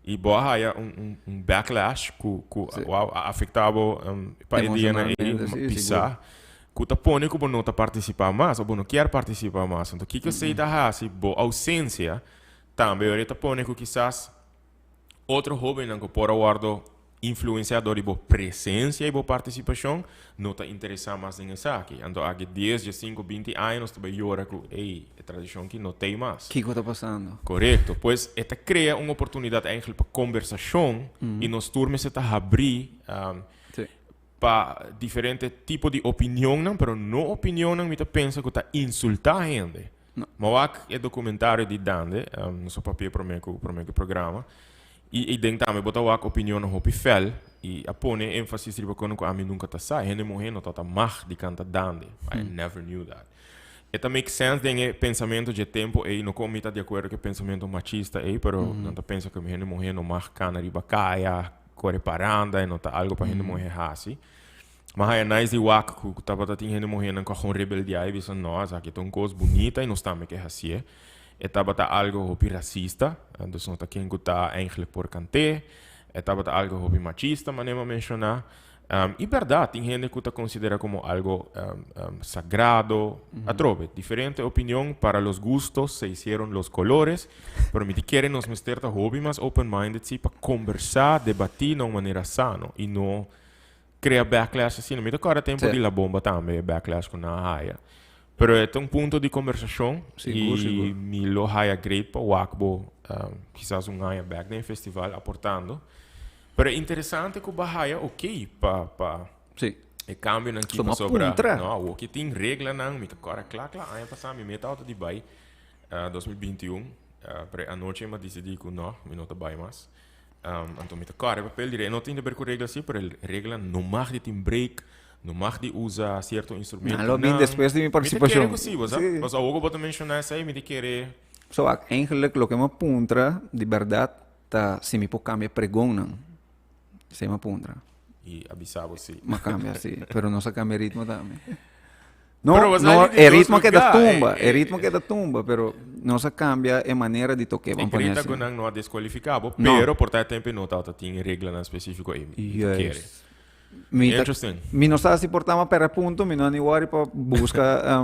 i bo a haya un un backlash ku ku wow a afektá bo pa e dianan ei pisá ku ta pone ku bo no ta partisipá mas òf bo no kier partisipá mas. Anto kiko esei ta hasi? Bo ousensia tambe ora e ta pone ku kisas otro hóbennan ku por a wòrdu influensiá dor di bo presensia i bo partisipashon no ta interesá mas den esaki. Anto aki dies, diesinku, binti aña nos ta bai yora ku, ey, e tradishon aki no t'ei mas. Kiko ta pasando? Korekto. Pues e ta krea un oportunidat eigentlik pa kombersashon i nos tur mester ta habrí pa diferente tipo di opinionnan, pero no opinionnan mi ta pensa ku ta insultá hende. No. Ma wak e documentario di Dande, nos a papia prome cu prome cu e programa, y y den tambe bo ta wak opinionnan hopi fel y a pone enfasis riba kono cu ami nunca ta sa, hende muhe no tabata mag di canta Dande. I never knew that. E ta make sense den e pensamento dje tempo ey, no cu mi ta di acuerdo cu e pensamento machista ey, pero nan ta pensa cu hende muhe no mag cana riba caya, core paranda, e no ta algo pa hende muhe haci. Ma haya nice di wak ku tabata tin hende muhénan ku a gon rebeldiá i bisa no, esaki ta un kos bunita i nos tambe ke hasié. E tabata algo hopi rasista, dus no ta ken ku ta eigenlijk por kant'é. E tabata algo hopi machista, manera mi a menshoná. I bèrdat, tin hende ku ta konsiderá komo algo sagrado. Atrobe, diferente opinion, para los gustos se hicieron los colores, pero mi ta kere nos mester ta hopi mas open-minded si pa kombersá, debatí na un manera sano i no crea backlash asina. Mi ta corda tempo di La Bomba tambe, e backlash cu nan a haya. Pero e ta un punto di conversacion Sigur, y sigur. mi lo haya great pa wak bo kisas un aña back den e festival aportando. Pero e interesante cu bo a haya ok pa e cambionan ki So, m'a pasobra puntra. no, awor ki tin reglanan, mi ta corda cla cla aña pasa mi meta auto di bay 2021, pero e anochi mi a dicidi cu no, mi no ta bay mas. Anto mi ta kòrda e papel di rei. No tin di ber ku regla si, pero e regla no mag di tin break, no mag di usa sierto instrumentonan. Nan lo bin despues di mi partisipashon. Mi ta kere ku si, bo sa. Sí. Pasobra awor ku bo ta menshoná esei, mi ta kere. So, eigenlijk loke mi a puntra di bèrdat ta si mi por kambia pregonnan. Esei mi a puntra. I a bisa bo si. Mi a kambia, si. Pero nos a kambia ritmo tambe. No, Pero was no, eigenlijk e di ritmo dos keda lugar, tumba, eh, e ritmo eh. keda tumba, pero nos a cambia e manera di toke, E vamos poner grita así. cu nan no a descualifica bo, No. pero por ta e tempo no tabata tin reglanan specifico ey, mi ta kere. Juist. Mi ta, Interesting. mi no sa si por tama pera punto, mi no a ni worry pa busca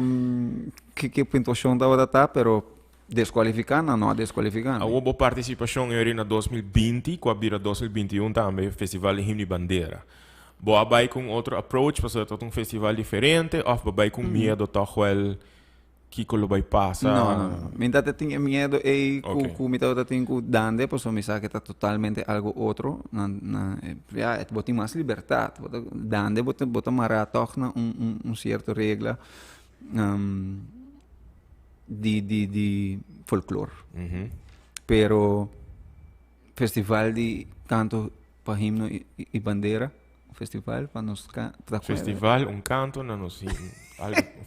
ki, ki puntuacion tabata ta, pero descualifica nan no a descualifica mi. Awor bo participacion ey na 2020 cu a bira 2021 tambe, Festival di Himno y Bandera. Bo a bai ku un otro approach pasobra ta un festival diferente òf bo bai ku miedo tòg wèl kiko lo bai pasa? No, no, no. Mi ta tin e miedo ei ku Ok. ku mi tabata tin ku Dande pasobra mi sa ke ta totalmente algo otro. Na na ya bo tin mas libertat. Bo ta Dande bo ta bo ta mará tòg na un un un sierto regla di di di folklor. Pero festival di kanto Pa himno y bandera, un festival pa nos ta cu. Festival un canto na nos himno.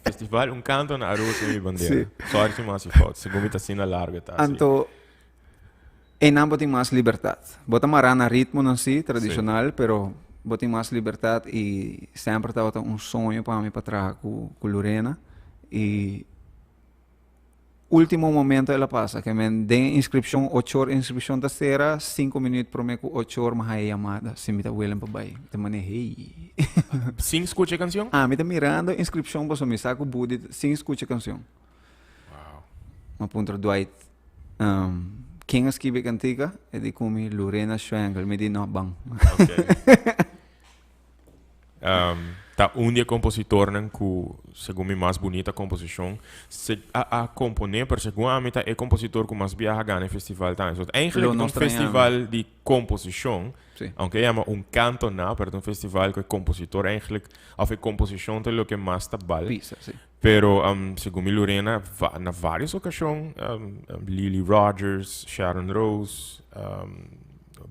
Festival un canto na Aruba su himno y bandera. Sorry si mi haci fout, segun mi ta asina largo e ta asi. Anto eynan bo tin mas libertad. Bo ta mara na ritmonan si, tradicional, pero bo tin mas libertad y semper tabata un soño pa mi pa traha cu Lorena y Ultimo momento el a pasa, ke men den inscripcion ocho or inscripcion ta cera, cinco minuut prome cu ocho or mi haya yamada si mi ta willing pa bay. Mi ta mane hey. Sin scucha e cancion? Ah, mi ta mirando inscripcion pasobra mi sa cu Budi sin scucha e cancion. Wow. Mi a puntra Dwight, ken a scribi e cantica? E di cu mi Lorena Schwengle. Mi di no, ban. Okay. Ta un di e kompositornan ku segun mi mas bunita komposishon se a a komponé, pero segun ami ta e kompositor ku mas biaha gana e festival tambe. So eigenlijk Lo ta un nos traña. festival di komposishon, Sí. aunke e yama un kanto na, pero ta un festival ku e kompositor eigenlijk òf e komposishon ta loke mas ta bal. Pisa, sí. Pero segun mi Lorena va na varios okashon Lily Rogers, Sharon Rose,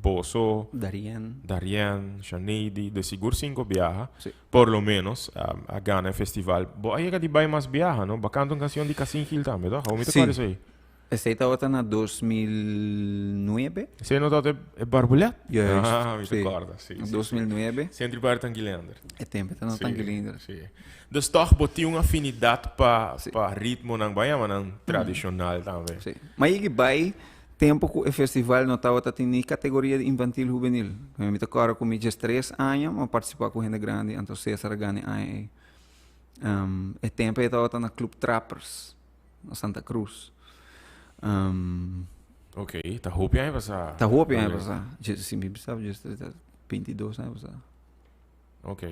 Boso, Darien. Darien, Shanady, de sigur cinco biaha, Sí. por lo menos, a gana e festival. Bo a yega di bai mas biaha, no? Bo a canta un cancion di Casin Gil tambe, toch? Hou mi ta Sí. cuadra esey? Esey tabata na 2009. Esey no tabata e Barbulet? Juist, Ah, mi ta sí. corda, sí, sí, sí. 2009. Centro Bar Tanguilender. E tempo ta na Sí, Tanguilender. sí. Dus toch bo tin un afinidad pa, Sí. pa ritmonan, bo a yama nan tradicional tambe. Sí. Ma yegi bai tempo cu e festival no tabata tin ni categoria di infantil juvenil. Mi ta corda cu mi 13 aña mi a participa cu hende grandi, anto Cesar a gana e aña ey. E tempo ey tabata na Club Trappers na Santa Cruz. Ok, ta hopi aña pasa. Ta hopi aña pasa. Si mi bisa, 22 aña pasa. Ok.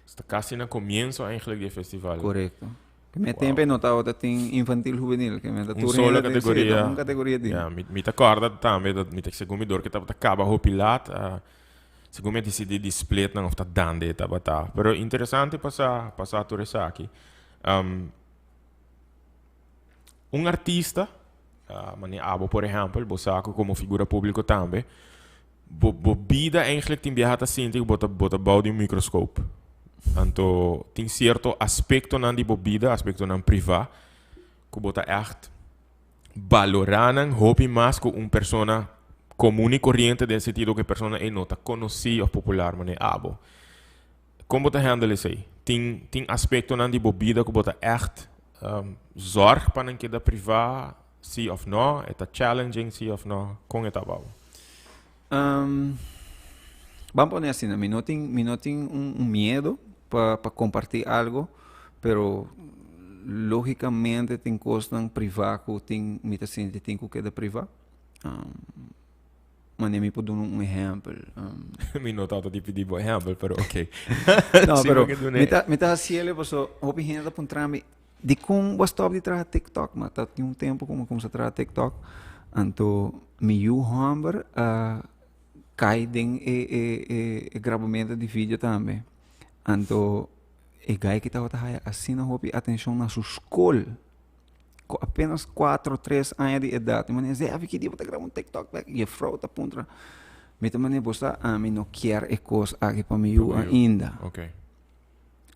Sta casi na comienzo eigenlijk di e festival. Correcto. Que me Wow. tempo no tabata tin infantil juvenil, que me ta Un tur solo hende tin, sí, categoria. un categoria tin. Ja, mi ta corda tambe dat mi ta segun mi door que tabata caba hopi laat, segun mi a decidi di split nan of ta dande tabata. Pero interesante pasa, pasa tur esaki. Un artista, mane abo por ehempel, bo sa cu como figura publico tambe, Bo bo bida eigenlijk tin biaha ta sinti ku bo ta bo ta bou di un microscoop. Anto tin cierto aspectonan di bo bida, aspectonan priva, ku bo ta echt balora nan hopi mas ku un persona comun y corriente den sentido ku e persona ei no ta conoci of popular manera abo. Kon bo ta handle esei? Tin tin aspectonan di bo bida ku bo ta echt zorg pa nan keda priva si of no? E ta challenging si of no? Kon e ta pa bo? Ban pone asina, mi no tin mi no tin un un miedo pa pa comparti algo, pero logicamente tin cosnan priva cu tin mi ta sinti tin cu keda priva. Mane mi por duna un ehempel. Mi no tabata di pidi bo ehempel, pero ok. No, Sí, pero porque duna mi ta, mi ta haciele paso hopi hende ta puntra mi, dikon bo a stop di traha TikTok? Ma ta tin un tempo ku mi a kumsa traha TikTok. Anto mi yu hòmber a kai den e e e e grabamentu di video tambe. Anto e gai ki tabata haya asina hopi atenshon na su skol. Ku apenas cuatro, tres aña di edat. Mi mane, Zevi, ki dia bo ta graba un TikTok bek? Juffrouw ta puntra. Mi ta mane, bo sa, ami no kier e kos aki pa mi yu ainda. Ok.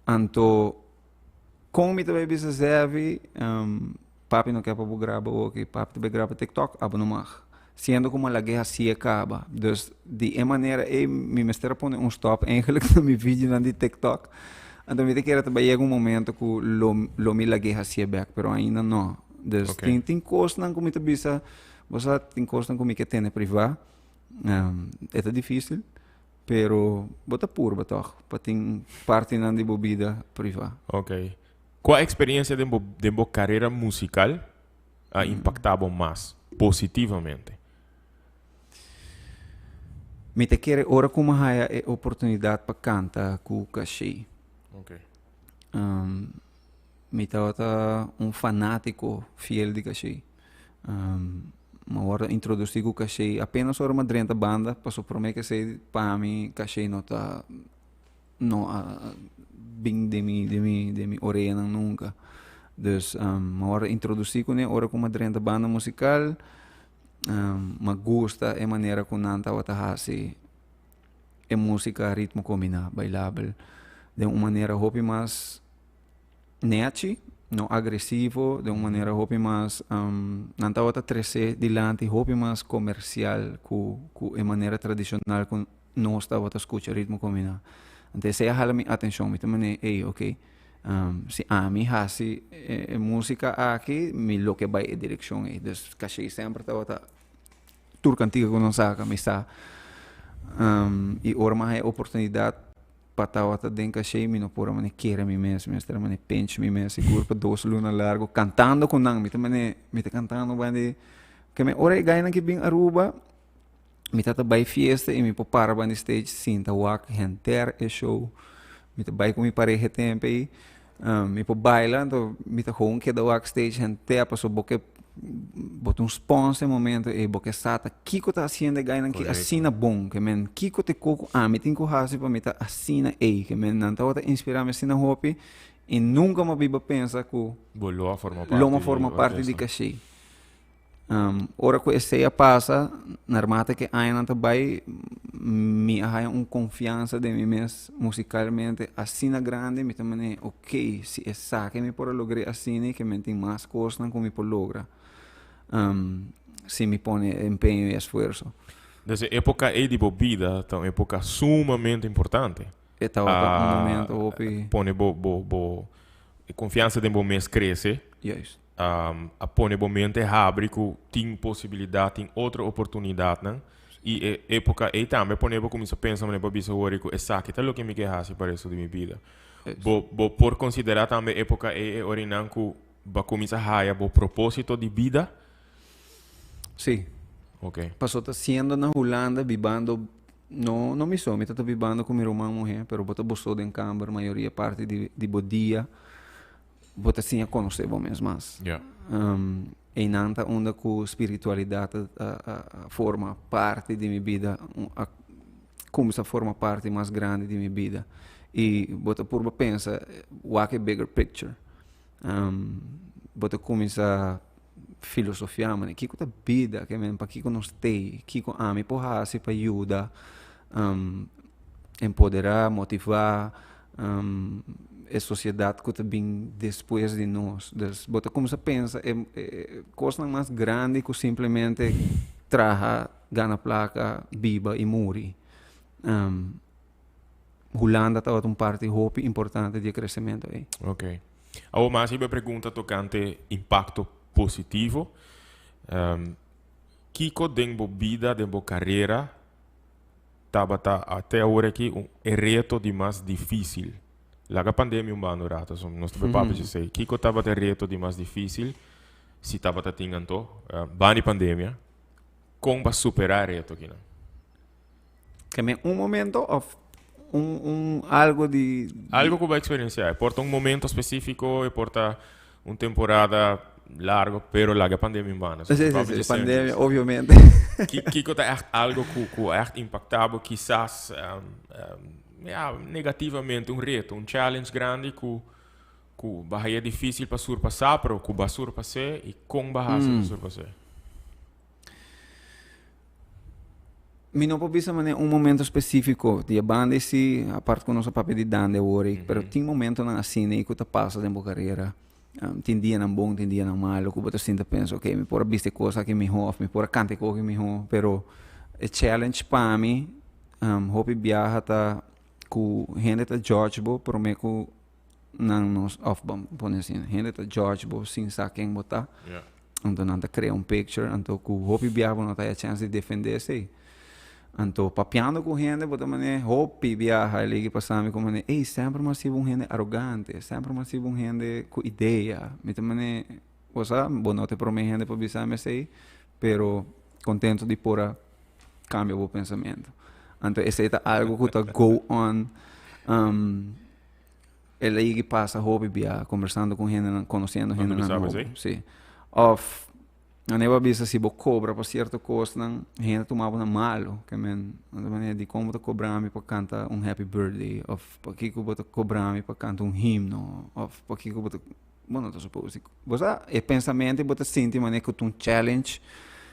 Anto, kon mi ta bai bisa Zevi, papi no kier pa bo graba oki, papi ta bai graba TikTok, abo no mag. Siendo ku mi a lag'é hasié kaba. Dus di e manera ei mi mester a pone un stop eigenlijk na mi videonan di TikTok. Anto mi ta kere ta bai yega un momento ku lo lo mi lag'é hasié bèk, pero ainda no. Dus Ok. tin tin kosnan ku mi ta bisa, bo sa tin kosnan ku mi ke tene privá. E ta difísil, pero bo ta purba tòg pa tin partinan di bo bida privá. Ok. Kua eksperensia den bo den bo karera musikal a impacta bo mas positivamente? Mi ta kere ora ku mi haya e oportunidat pa kanta ku Kashey. Okay. Mi tabata un fanátiko fiel di Kashey. Mi a wòrdu introdusí ku Kashey apenas ora mi a drenta banda, pasobra promé ke esei pa mi Kashey no ta no a bin den mi den mi den mi oreanan nunca. Dus mi a wòrdu introdusí kuné ora ku mi a drenta banda musikal. Mi a gusta e manera ku nan tabata hasi e músika ritmo kombiná, bailabel, den un manera hopi mas nechi, no agresivo, den un manera hopi mas nan tabata trese dilanti hopi mas komersial ku ku e manera tradishonal ku nos tabata skucha ritmo kombiná. Anto esei a hala mi atenshon, mi ta manera, ey, ok, si ami hasi e músika aki, mi lo ke bai e direkshon ei. Dus kashei semper tabata tur kantika ku nos saka, mi sa. I ora mi a haña e oportunidat pa tabata den kashei, mi no por a manera kere mi mes, mi mester a manera pinch mi mes sigur pa dos luna largu kantando ku nan. Mi ta manera, mi ta kantando banda di, keme ora e gainan ke bin Aruba, Mi ta ta bai fiesta y mi por para banda di stage sinta wak henter e show. Mi ta bai cu mi pareha e tempo ey. Mi por baila anto mi ta gewoon keda wak stage henter pasobra bo ke bo ta un spons e momento ey bo ke sa ta kico ta haciendo e guynan ki asina bon ke men kico ta e co cu ami tin cu haci pa mi ta asina ey ke men nan tabata inspira mi asina hopi y nunca mi a biba pensa cu Bo lo a forma parti lo a forma parti di Cashey. Ora ku esei a pasa, naarmate ku e añanan ta bai, mi a haña un konfiansa den mi mes musikalmente asina grandi, mi ta manera, ok, si esaki mi por a logr'é asina, ke men tin mas kosnan ku mi por logra si mi pone empeño i esfuerso. Des e époka ei di bo bida ta un époka sumamente importante. E tabata un momento hopi. Pone bo bo bo e konfiansa den bo mes krese. Juist. A pone bo mente habri ku tin posibilidat, tin otro oportunidatnan. I e époka ei tambe a pone bo kuminsá pensa manera bo a bisa wor ku esaki ta loke mi ke hasi pa resto di mi bida. Bo bo por konsiderá tambe époka ei e orinan ku bo a kuminsá haya bo propósito di bida? Sí. Ok. Paso ta siendo na Hulanda bibando no no mi so, mi ta bibando ku mi ruman muhé, pero bo ta bo so den kamber mayoria parti di di bo dia. Bo ta siña konosé bo mes mas. Ja. Einan ta unda ku spiritualidat a a a forma parti di mi bida, a kuminsá forma parti mas grandi di mi bida. I bo ta purba pensa wak e bigger picture. Bo ta kuminsá filosofiá manera kiko ta bida, ke men pakiko nos t'ei, kiko ami por hasi pa yuda empoderá, motivá e sosiedat ku ta bin despues di nos. Dus bo ta kuminsá pensa e kosnan mas grandi ku simplemente traha, gana plaka, biba i muri. Hulanda tabata un parti hopi importante di e kresementu ei. Ok. Awor mas riba e pregunta tokante impakto positivo. Kiko den bo bida, den bo karera tabata te awor aki un e reto di mas dificil? Laga pandemia un banda un rato, so nos ta por papia dje esey. Kiko tabata e reto di mas dificil, si tabata tin anto, banda di pandemia, con bo a supera e reto akinan? Ke men un momento of un un algo di. Algo ku bo a eksperensiá. E por ta un momento spesífiko, e por ta un temporada largo, pero laga e pandemia un banda. Sí, sí, sí, pandemia, obviamente. Kiko ta ègt algo ku ku a ègt impaktá bo kisas ya negativamente, un reto, un challenge grandi ku ku bo a haña difísil pa surpasá, pero ku bo a surpas'é i kon bo a hasi pa surpas'é? Mi no por bisa manera un momento spesífiko. Di e banda esei, apart ku nos a papia di dande awor ei, pero tin momentonan asina ei ku ta pasa den bo karera. Tin dianan bon, tin dianan malo ku bo ta sinta pensa, ok, mi por a bisti e kos aki mihó òf mi por a kanta e kos aki mihó. Pero e challenge pa mi hopi biaha ta ku hende ta judge bo promé ku nan nos òf bo pone asina, hende ta judge bo sin sa ken bo ta. Anto nan ta krea un picture, anto ku hopi biaha bo no ta haya chèns di defendé esei. Anto papiando ku hende bo ta manera hopi biaha e ligi pasa mi ku manera, ey semper mi a siba un hende arogante, semper mi a siba un hende ku idea. Mi ta manera, bo sa, bo no ta e promé hende pa bisa mi esei, pero kontento di por a kambia bo pensamentu. Anto esei ta algu ku ta go on. El a yegi pasa hopi bia conversando con hendenan, conociendo Cuando hendenan bisaba hopi. esey? Sí. Of nan eba bisa si bo cobra pa cierto cosnan, hende tuma bo na malo. Ke men, nan ta manera di con bo ta cobra mi pa canta un happy birthday of pakiko bo ta cobra mi pa canta un himno of pakiko bo ta, bo no ta supose di, bo sa e pensamento bo ta sinti manera cu ta un challenge.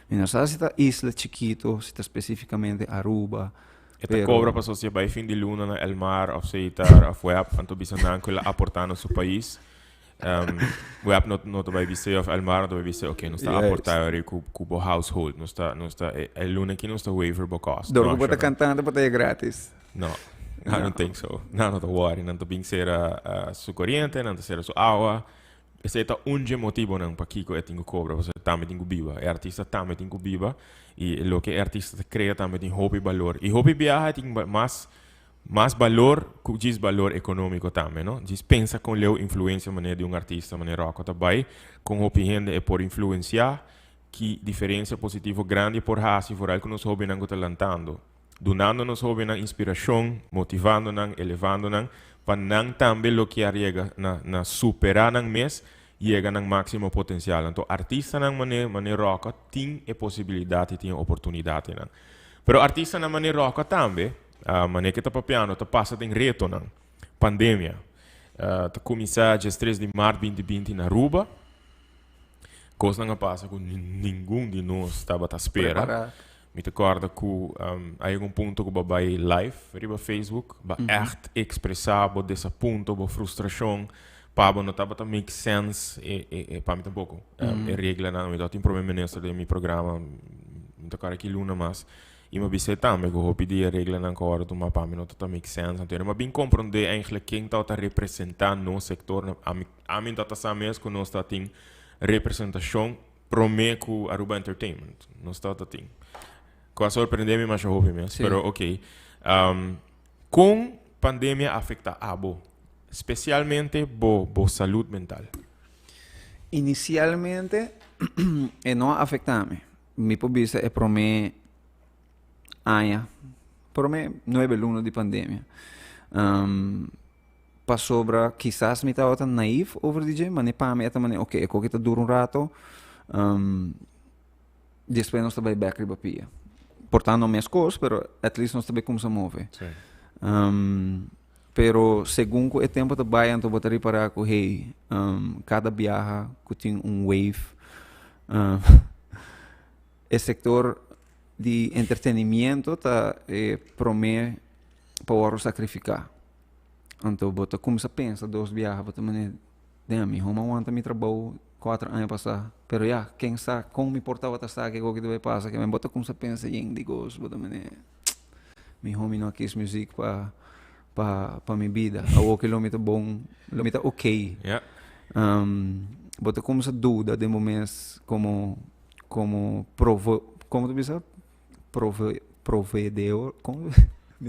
Mi no sa si ta isla chikito, si ta specificamente Aruba. E ta cobra pasobra si e bai fin di luna na El Mar of Seitar of Web, anto bisa nan cu el a aporta na su pais. Web no, no ta bai bis'é of El Mar no ta bai bis'é, ok, nos ta aporta ori cu, cu bo household. Nos ta, nos ta, e, e luna aki nos ta waiver bo cost. Dor cu bo ta cantante bo ta e gratis. No, I don't think so. Nan no ta worry, nan ta bin cera su coriente, nan ta cera su awa. Esei ta un dje motibonan pakiko e tin ku kobra, pasobra e tambe tin ku biba. E artista tambe tin ku biba i loke e artista ta krea tambe tin hopi balor. I hopi biaha e tin mas mas balor ku djis balor ekonómiko tambe, no? Djis pensa kon leu influensia manera di un artista manera Rocco ta bai, kon hopi hende e por influensiá, ki diferensia positivo grandi e por hasi, foral ku nos hóbennan ku ta lantando. Dunando nos hóbennan inspirashon, motivando nan, elevando nan, pa nan tambe lo kier yega na na superá nan mes, yega nan máksimo potensial. Anto artistanan mané mané Rocca tin e posibilidat i tin e oportunidatnan. Pero artistanan mané Rocca tambe, mané ke ta papiando, ta pasa den retonan. Pandemia ta kuminsá djes tres di mart binti binti na Aruba. Cosnan a pasa cu ningun di nos tabata spera. Prepara. Mi ta corda cu a yega un punto cu bo a bay live riba Facebook, bo a echt expresa bo desapunto, bo frustracion, pa bo no tabata make sense, e, e, e, pa mi tampoco. E reglanan, mi tabatin prome minister den mi programa, mi ta corda ki luna mas, y mi a bisa e tambe cu hopi di e reglanan cu a worde tuma pa mi no tabata make sense. Anto mi a bin comprende eigenlijk ken tabata representa nos sector, ami, ami no tabata sa mes cu nos tabatin representacion prome cu Aruba Entertainment. Nos tabata tin. Cu a sorprende mi masha hopi mes. Pero ok. Con pandemia a afecta abo? Specialmente bo salud mental. Inicialmente e no a afecta mi. Mi por bisa e prome aña, prome nuebe luna di pandemia. Pasobra kisas mi tabata naïef over di dje, mane pa mi e ta mane ok, e koki ta dura un rato, despues nos ta bai bek riba pia. Por ta no meskos, pero at least nos ta bai kumsa move. Pero segun ku e tempo ta bai anto bo ta ripará ku hey, kada biaha ku tin un wave, e sektor di entretenimiento ta e promé pa wòrdu sakrifiká. Anto bo ta kumsa pensa dos biaha, bo ta mane, den mi home a wanta mi trabou kuater aña pasá, pero ya, ken sa kon mi por tabata sa ke koke ta bai pasa, ke men bo ta kumsa pensa yen di kos, bo ta mane, mi home no a kies muzik pa pa pa mi bida, awor ke lo mi ta bon, lo mi ta okay. Bo ta kumsa duda den bo mes komo komo provo, komo ta bisa? Prove, proveedor, kon?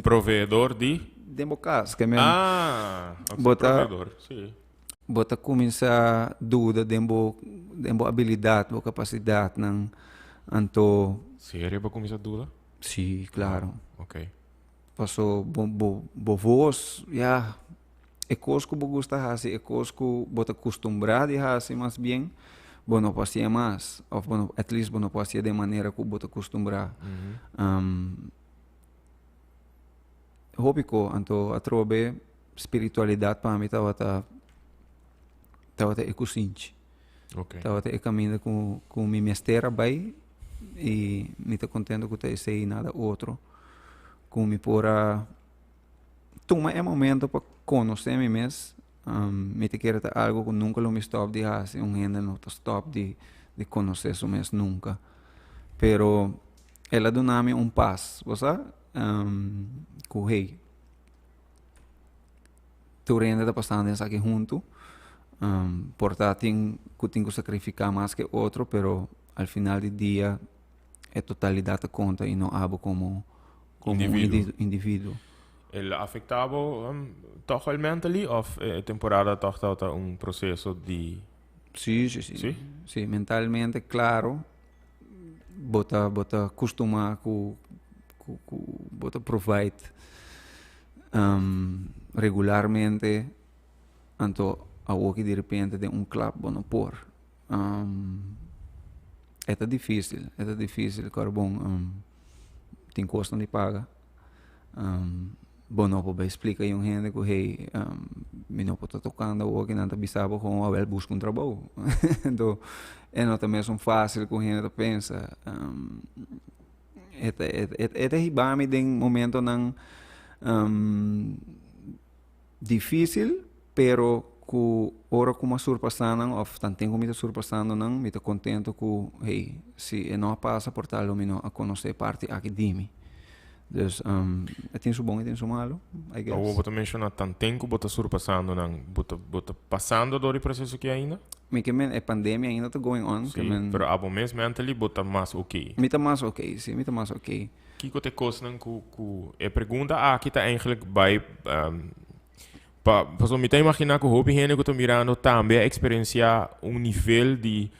Proveedor di? Den bo kas, ke men. Ah, ok, Bo ta- proveedor, si. Bo ta kuminsá duda den bo, den bo abilidat, bo kapasidatnan. Anto. Serio bo kuminsá duda? Si, klaro. Ok. Paso bo, bo, bo vos, ya, e kos ku bo gusta hasi, e kos ku bo ta kustumbrá di hasi mas bien, bo no por hasié mas, òf bo no, at least bo no por hasié den manera ku bo ta kustumbrá. Hopi ko, anto atrobe spiritualidat pa mi tabata, tabata e kusinchi. Tabata e kaminda ku, ku mi mester a bai i mi ta kontento ku ta esei nada otro, ku mi por a tuma e momento pa konosé mi mes. Mi ta kere ta algo ku nunka lo mi stòp di hasi. Un hende no ta stòp di di konosé su mes nunka. Pero el a duna mi un pas, bo sa, ku hey, tur hende ta pasando esaki huntu. Por ta tin ku tin ku sakrifiká mas ke otro, pero al final di dia e totalidat ta konta i no abo komo komo un Individuo. individuo. El a afecta bo toch wel mentally of e temporada toch tabata un proceso di... Sí, sí, sí. Sí? Sí, mentalmente, claro. Bo ta, bo ta costuma cu, cu, cu bo ta provide regularmente, anto awoki di repente den un klap bo no por. E ta difícil, e ta difícil, kor bon tin kosnan di paga. Bo no por bai splika un hende ku hey, mi no por ta tokando awor ki nan ta bisa bo kon awel buska un trabou. Anto e no ta mesun fácil ku hende ta pensa. E ta e ta hiba mi den momentonan Difícil, pero ku ora ku mi a surpasá nan òf tanten ku mi ta surpasando nan, mi ta kontento ku, hey, si e no a pasa por tal lo mi no a konosé parti aki di mi. Dus, e tin su bon, e tin su malu, I guess. Awor bo ta menshoná tanten ku bo ta surpasando nan, bo ta bo ta pasando dor di proseso aki ainda? Mi ke men e pandemia ainda ta going on, ke Sí, men. pero abo mes mentally bo ta mas oké. Mi ta mas oké, sí, mi ta mas oké. Kiko ta e kosnan ku ku e pregunta aki ta eigenlijk bai pa pasobra mi ta imaginá ku hopi hende ku ta mirando tambe a eksperensiá un nivel di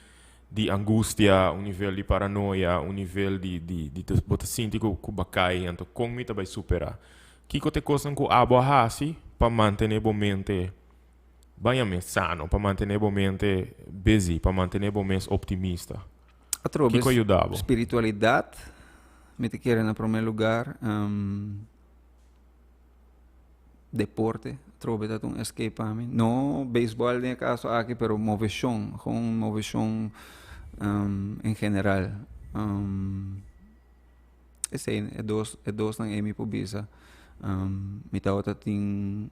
di angustia, un nivel di paranoia, un nivel di di di bo ta sinti ku ku bo a kai anto kon mi ta bai superá. Kiko ta e kosnan ku abo a hasi pa mantené bo mente baña mes sano, pa mantené bo mente busy, pa mantené bo mes optimista? Atrobe Kiko a yuda bo? spiritualidad mi ta kere na prome lugar. Deporte atrobe ta un escape pa mi. No beisbòl den e kaso aki pero moveshon, gewoon moveshon. En general. Esei e dos e dosnan ei mi por bisa. Mi tabata tin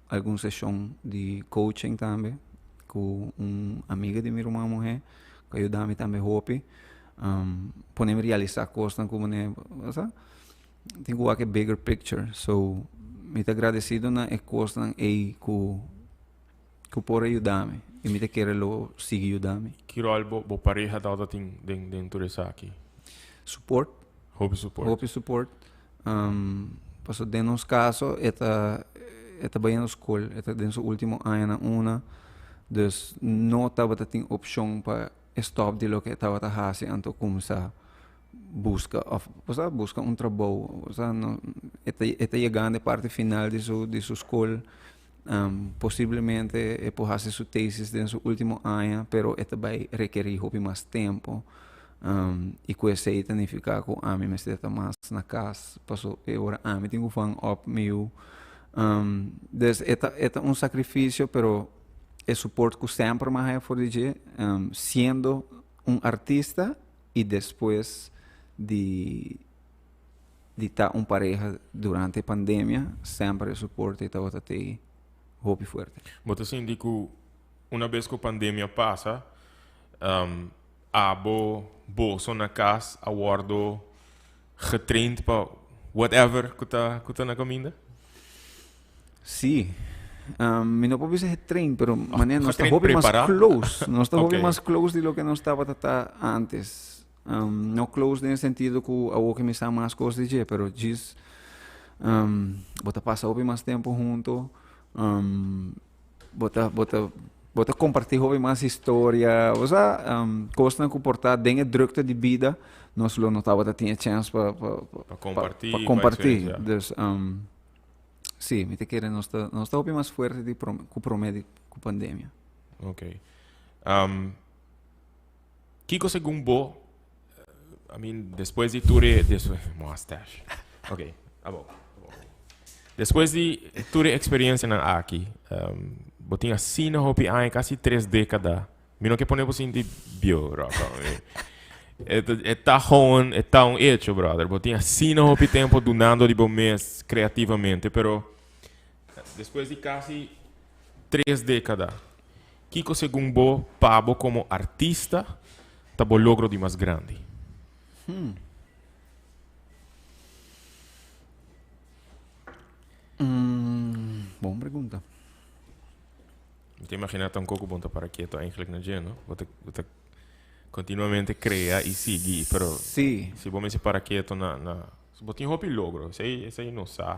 algun seshon di coaching tambe ku un amiga di mi ruman muhé ku a yuda mi tambe hopi. Pone mi realisá kosnan ku manera sa tin ku wak e bigger picture. So mi ta agradesido na e kosnan ei ku ku por a yuda mi i mi ta kere lo sigui yuda mi. Ki ròl bo bo pareha tabata tin den den tur esaki? Support. Hopi support. Hopi support. Pasobra den nos kaso e ta e ta bayendo skol, e ta den su ultimo aña na una, dus no tabata tin opshon pa e stòp di loke e tabata hasi anto kumsa buska òf bo sa buska un trabou. Bo sa no e ta e ta yegando e parti final di su di su skol. Posiblemente e por hasi su tesis den su ultimo aña, pero e ta bai rekerí hopi mas tempu. I ku esei ta nifiká ku ami mester ta mas na kas, paso e ora ami tin ku van op mi yu. Dus e ta e ta un sakrifisio, pero e support ku semper mi a haya for di dje, siendo un artista i despues di di ta un pareha durante e pandemia, semper e soporte tabata tei hopi fuerte. Bo ta sinti ku una bes ku pandemia pasa, abo, boso na kas a wòrdu getraind pa whatever ku ta ku ta na kaminda? Sí. Mi no por bisa getraind, pero manera nos ta hopi mas close. Nos ta hopi mas close di loke nos tabata ta antes. No close den e sentido ku awor ke mi sa mas kos di dje, pero djis bo ta pasa hopi mas tempu hunto, bo ta bo ta bo ta kompartí hopi mas historia, bo sa kosnan ku por ta den e drukte di bida nos lo no tabata tin e chèns pa pa Pa kompartí, pa pa kompartí. eksperensiá. Dus sí, mi ta kere nos ta nos ta hopi mas fuerte di prome ku promé di ku pandemia. Oké. Kiko segun bo, I mean, despues di tur e, despues, mustache. Ok, abo. Despues di tur e experiencianan aki, um, bo tin asina hopi aña, casi tres década. Mi no ke pone bo sinti bieu, Rocco. E, e ta gewoon, e ta un hecho, brother. Bo tin asina hopi tempo dunando di bo mes creativamente, pero despues di casi tres década, Kiko segun bo pa bo komo artista ta bo logro di mas grandi? Hmm. Bon pregunta. Mi ta imagina ta un koko bon ta para keto eigenlijk na dje, no? Bo ta, bo ta continuamente crea y sigui, pero Sí. si bo mester para keto na, na, bo tin hopi logro, esei, esei nos sa.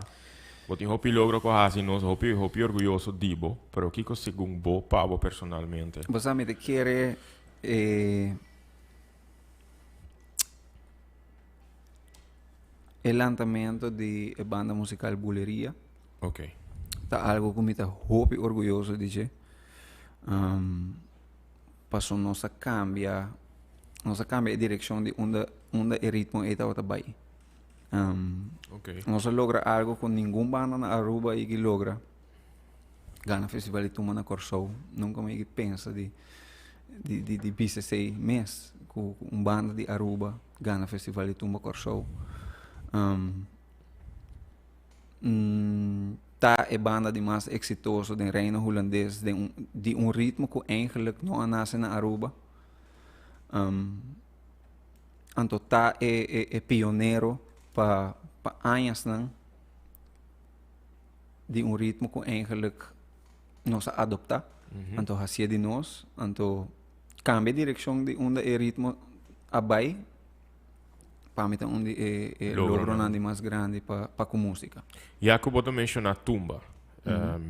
Bo tin hopi logro ku a hasi nos hopi, hopi orguyoso di bo, pero kiko segun bo pa bo personalmente? Bo sa mi ta kere e e lantamento di e banda musical Buleria. Ok. Ta algo ku mi ta hopi orguyoso di dje. Paso nos a cambia, nos a cambia e direccion di unda, unda e ritmo ei tabata bai. Um, okay. Nos a logra algo cu ningun banda na Aruba yigi logra. Gana Festival di Tumba na Corsou. Nunca mi yigi pensa di, di, di, di bisa esei mes. Cu un banda di Aruba gana Festival di Tumba Corsou. Um, Ta e banda di mas exitoso den Reino Hulandes den un di un ritmo cu eigenlijk no a nace na Aruba. Anto ta e e e pionero pa pa añasnan di un ritmo cu eigenlijk nos a adopta, anto hacié di nos, anto cambia direccion di unda e ritmo a bay. Pa mi ta un di e, e logronan di mas grandi pa, pa ku músika. Ya ku bo ta menshoná tumba,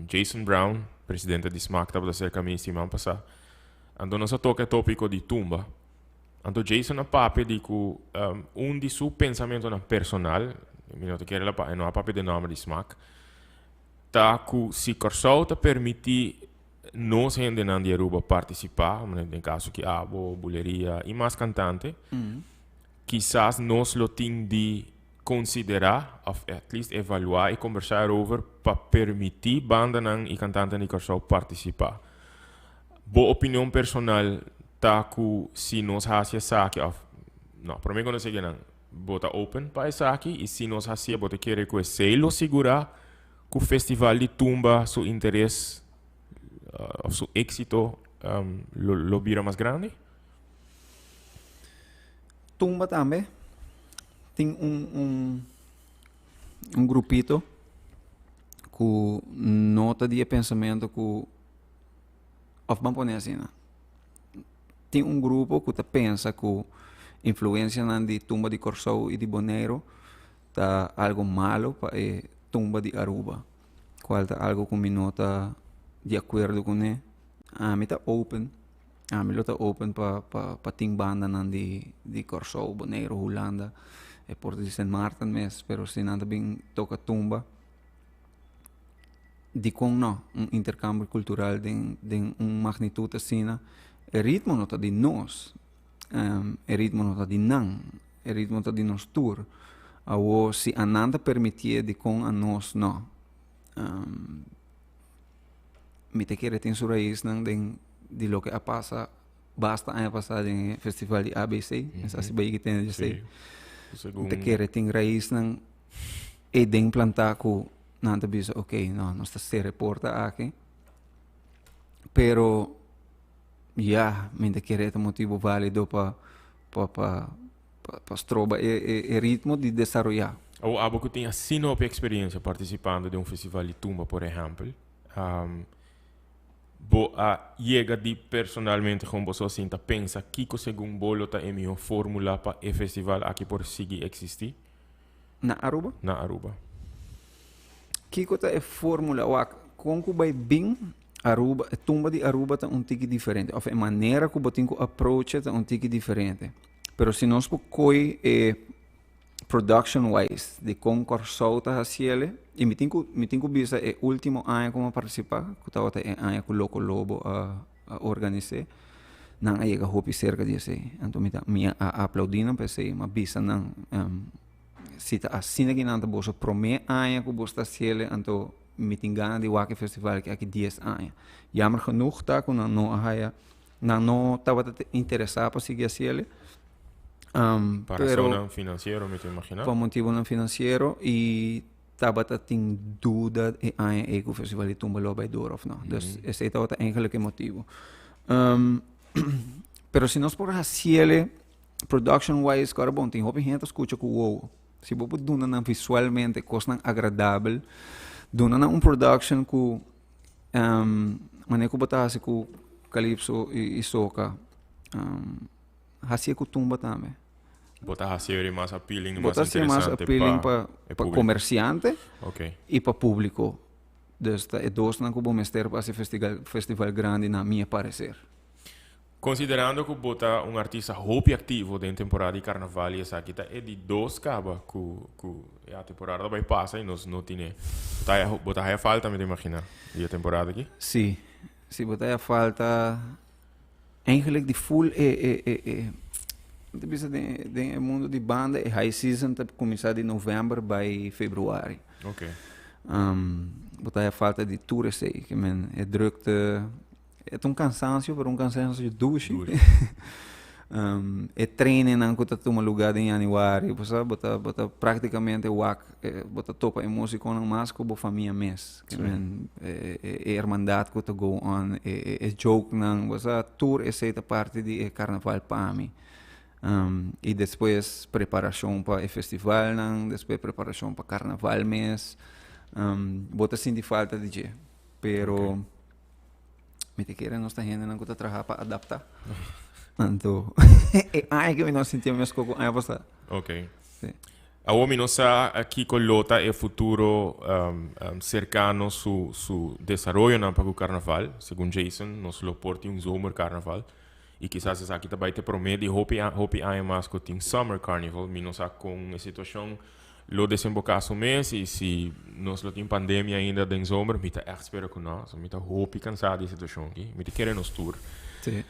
Jason Brown, presidente di smaak, tabata serka mi siman pasá. Anto nos a toka e tópiko di tumba. Anto Jason a papia di ku un di su pensamentonan personal, mi no ta kere la pa, e no a papia den nòmber di smaak, ta ku si Kòrsou ta permití nos hendenan di Aruba partisipá, den kaso ki abo, buleria i mas kantante, kisas nos lo tin di konsiderá òf at least evaluá i kombersá erover pa permití bandanan i kantantenan di Kòrsou partisipá. Bo opinion personal. ta ku si nos hasi esaki òf no, promé ku nos sigui nan, bo ta open pa esaki i si nos hasié bo ta kere ku esei lo sigurá ku festival di tumba su interes òf su éksito lo lo bira mas grandi? Tumba tambe tin un un un grupito ku no ta di e pensamentu ku Of ban pone asina, tin un grupo ku ta pensa ku influensianan di tumba di Kòrsou i di Boneiru ta algu malu pa e tumba di Aruba, kual ta algu ku mi no ta di akuerdo kuné. Ami ta open, ami lo ta open pa pa pa tin bandanan di di Kòrsou, Boneiru, Hulanda, e por di Sint Maarten mes, pero si nan ta bin toka tumba. Dikon no? Un interkambio kultural den den un magnitut asina. E ritmo no ta di nos, e ritmo no ta di nan, e ritmo ta di nos tur. Awor si a nan ta permitié dikon a nos no? Mi ta kere tin su raisnan den di loke a pasa basta aña pasá den e festival di ABC, mi sa si bo yega tende di esei. Mi ta kere tin raisnan ei den plantá ku nan ta bisa ok no nos ta sera e porta aki pero ya mi ta kere e ta motibu valido pa pa pa pa stroba e e e ritmo di desaroyá. Awor abo ku tin asina hopi eksperensia partisipando den un festival di tumba por ehèmpel bo a yega di personalmente kon boso a sinta pensa kiko segun bo lo ta e mihó fórmula pa e festival aki por sigui eksistí? Na Aruba? Na Aruba. Kiko ta e formula? Wak, kon ku bai bin Aruba, e tumba di Aruba ta un tiki diferente. Of e manera ku bo tin ku approach ta un tiki diferente. Pero si nos por koi e production wise di kon Kòrsou ta hasiele, i mi tin ku mi tin ku bisa e último aña ku mi a partisipá, ku tabata e aña ku Loko Lobo a a organis'é, nan a yega hopi serka di esei. Anto mi ta mi a aplaudí nan pa esei, mi a bisa nan si ta asina ki nan ta boso promé aña ku boso ta hasiel, anto mi tin gana di wak e festival aki aki dies aña. Jammer genoeg ta ku nan no a haya, nan no tabata interesá pa sigui hasiel. Pa rasonnan finansiero mi ta imaginá. Pa motibunan finansiero i tabata tin duda e aña ei ku Festival di Tumba lo a bai dor of no. Dus esei tabata eigenlijk e motibu. Pero si nos por hasiele production wise, kòrda bon, tin hopi hende ta skucha ku wowo. Si bo por duna nan visualmente kosnan agradabel, duna nan un production ku manera ku bo ta hasi ku Calypso i Soca, hasié ku tumba tambe. Bo ta hasié ori mas appealing, mas interesante mas appealing pa pa comerciante okay. y pa publico. Dus ta e dosnan cu bo mester pa haci festival, festival grandi na mi parecer. Considerando cu bo ta un artista hopi activo den temporada di carnaval y esaki ta e di dos caba cu cu ya temporada ta bay pasa y nos no tine. Bo ta haya bo ta haya falta mi ta imagina di e temporada aki? Si, si bo ta haya falta. Eigenlijk di full e e e e mi ta bisa den den e mundo di banda e high season ta kuminsá di novèmber bai februari. Oké. Bo ta haya falta di tur esei ke men e drukte e ta un kansansio pero un kansansio dushi. Dushi. E trainingnan ku ta tuma lugá den yanüari bo sa bo ta bo ta praktikamente wak bo ta topa e musikonan mas ku bo famia mes. Sí. Men, e, e, e hermandad ku ta go on, e, e, e jokenan, bo sa, tur esei ta parti di e karnaval pa mi. I despues preparashon pa e festivalnan, despues preparashon pa karnaval mes. Bo ta sinti falta di dje, pero Ok. mi ta kere nos ta hendenan ku ta traha pa adaptá. Anto, e aña ku mi no sinti mes koko aña pasá. Ok. Sí. Awor mi no sa kiko lo ta e futuro serkano su su desaroyonan pa ku karnaval. Segun Jason nos lo por tin un zomer karnaval i kisas esaki ta bai te promé di hopi hopi aña mas ku tin summer carnival. Mi no sa kon e situashon lo desemboká su mes i si nos lo tin pandemia ainda den zomer. Mi ta ègt spera ku no. So mi ta hopi kansá di e situashon aki. Mi ta kere nos tur. Sí.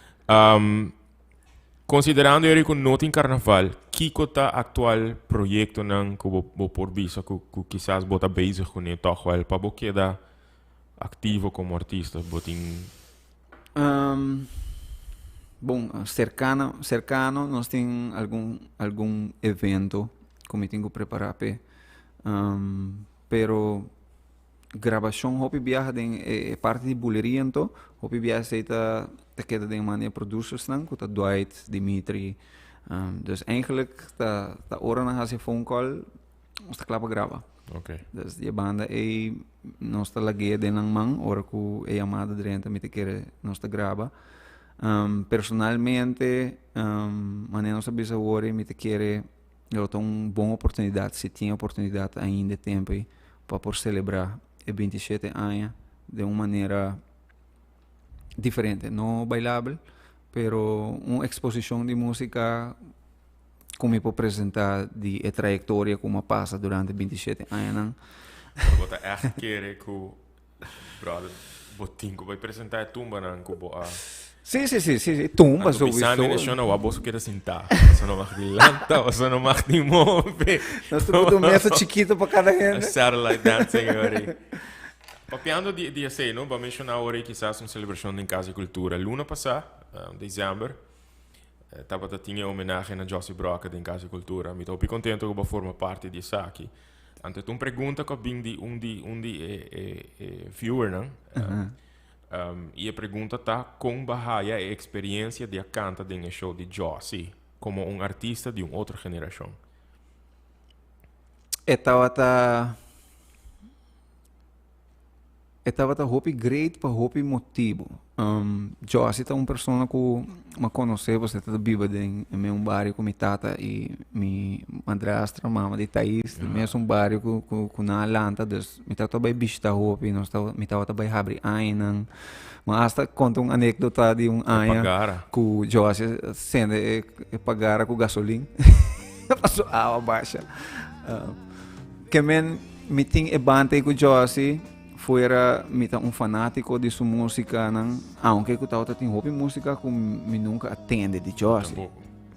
Considerando eri cu no tin carnaval, kico ta actual proyectonan cu bo bo por bisa cu cu kisas bo ta bezig cune toch wel pa bo keda activo como artista? Bo tin. Bon, sercano, sercano nos tin algun algun evento cu mi tin cu prepara p'e. Um, pero grabacion hopi biaha den e, e parti di buleria anto, hopi biaha esey ta ta keda den man di e producersnan cu ta Dwight, Dimitri. Um, dus eigenlijk ta ta ora nan haci e phone call nos ta kla pa graba. Okay. Dus di e banda ei nos ta lag'é den nan man ora ku e yamada drenta mi ta kere nos ta graba. Um, personalmente, um, manera nos a bisa awor mi ta kere lo ta un bon oportunidat, si tin oportunidat ainda e tempo ei, pa por selebrá e 27 aña den un manera diferente. No bailabel, pero un eksposishon di músika Ku mi por presentá di e trayektoria ku mi a pasa durante 27 añanan. Pero bo ta ègt kere ku, bròder, bo tin ku bai presentá e tumbanan ku bo a. Sí, sí, sí, sí, sí, tumba Anto sowieso. bisa mi shona wak boso keda sintá. Boso no mag di lanta, boso no mag di move. Nos ta put un mesa chikito pa kada hende. Satellite dancing ori. Papiando di, di esei, no? Bo a menshoná ori kisas un selebrashon den Kas di Kultura. Luna pasá, desèmber, Tabata tin e homenahe na Jossy Brokke den Cas di Cultura. Mi ta hopi contento cu bo a forma parti di esaki. Anto ta un pregunta cu a bin di un di un di e e e viewernan. Y e pregunta ta con bo a haya e experiencia di a canta den e show di Jossy como un artista di un otro generacion? E tabata. E tabata hopi great pa hopi motibu. Jossy ta un persona ku mi a konosé pasobra e ta biba den e mesun bario ku mi tata i mi madrastra, mama di Thais, den mesun bario ku ku ku nan a lanta. Dus mi tabata bai bishita hopi, nos tabata mi tabata bai habri añanan. Mi a hasta konta un anekdota di un aña ku Jossy a sende e e pagara ku gasolin pasobra awa basha. Ke men mi tin e banda ei ku Jossy, fuera mi ta un fanátiko di su músikanan, aunke ku tabata tin hopi músika ku mi nunka a tende di Jossy.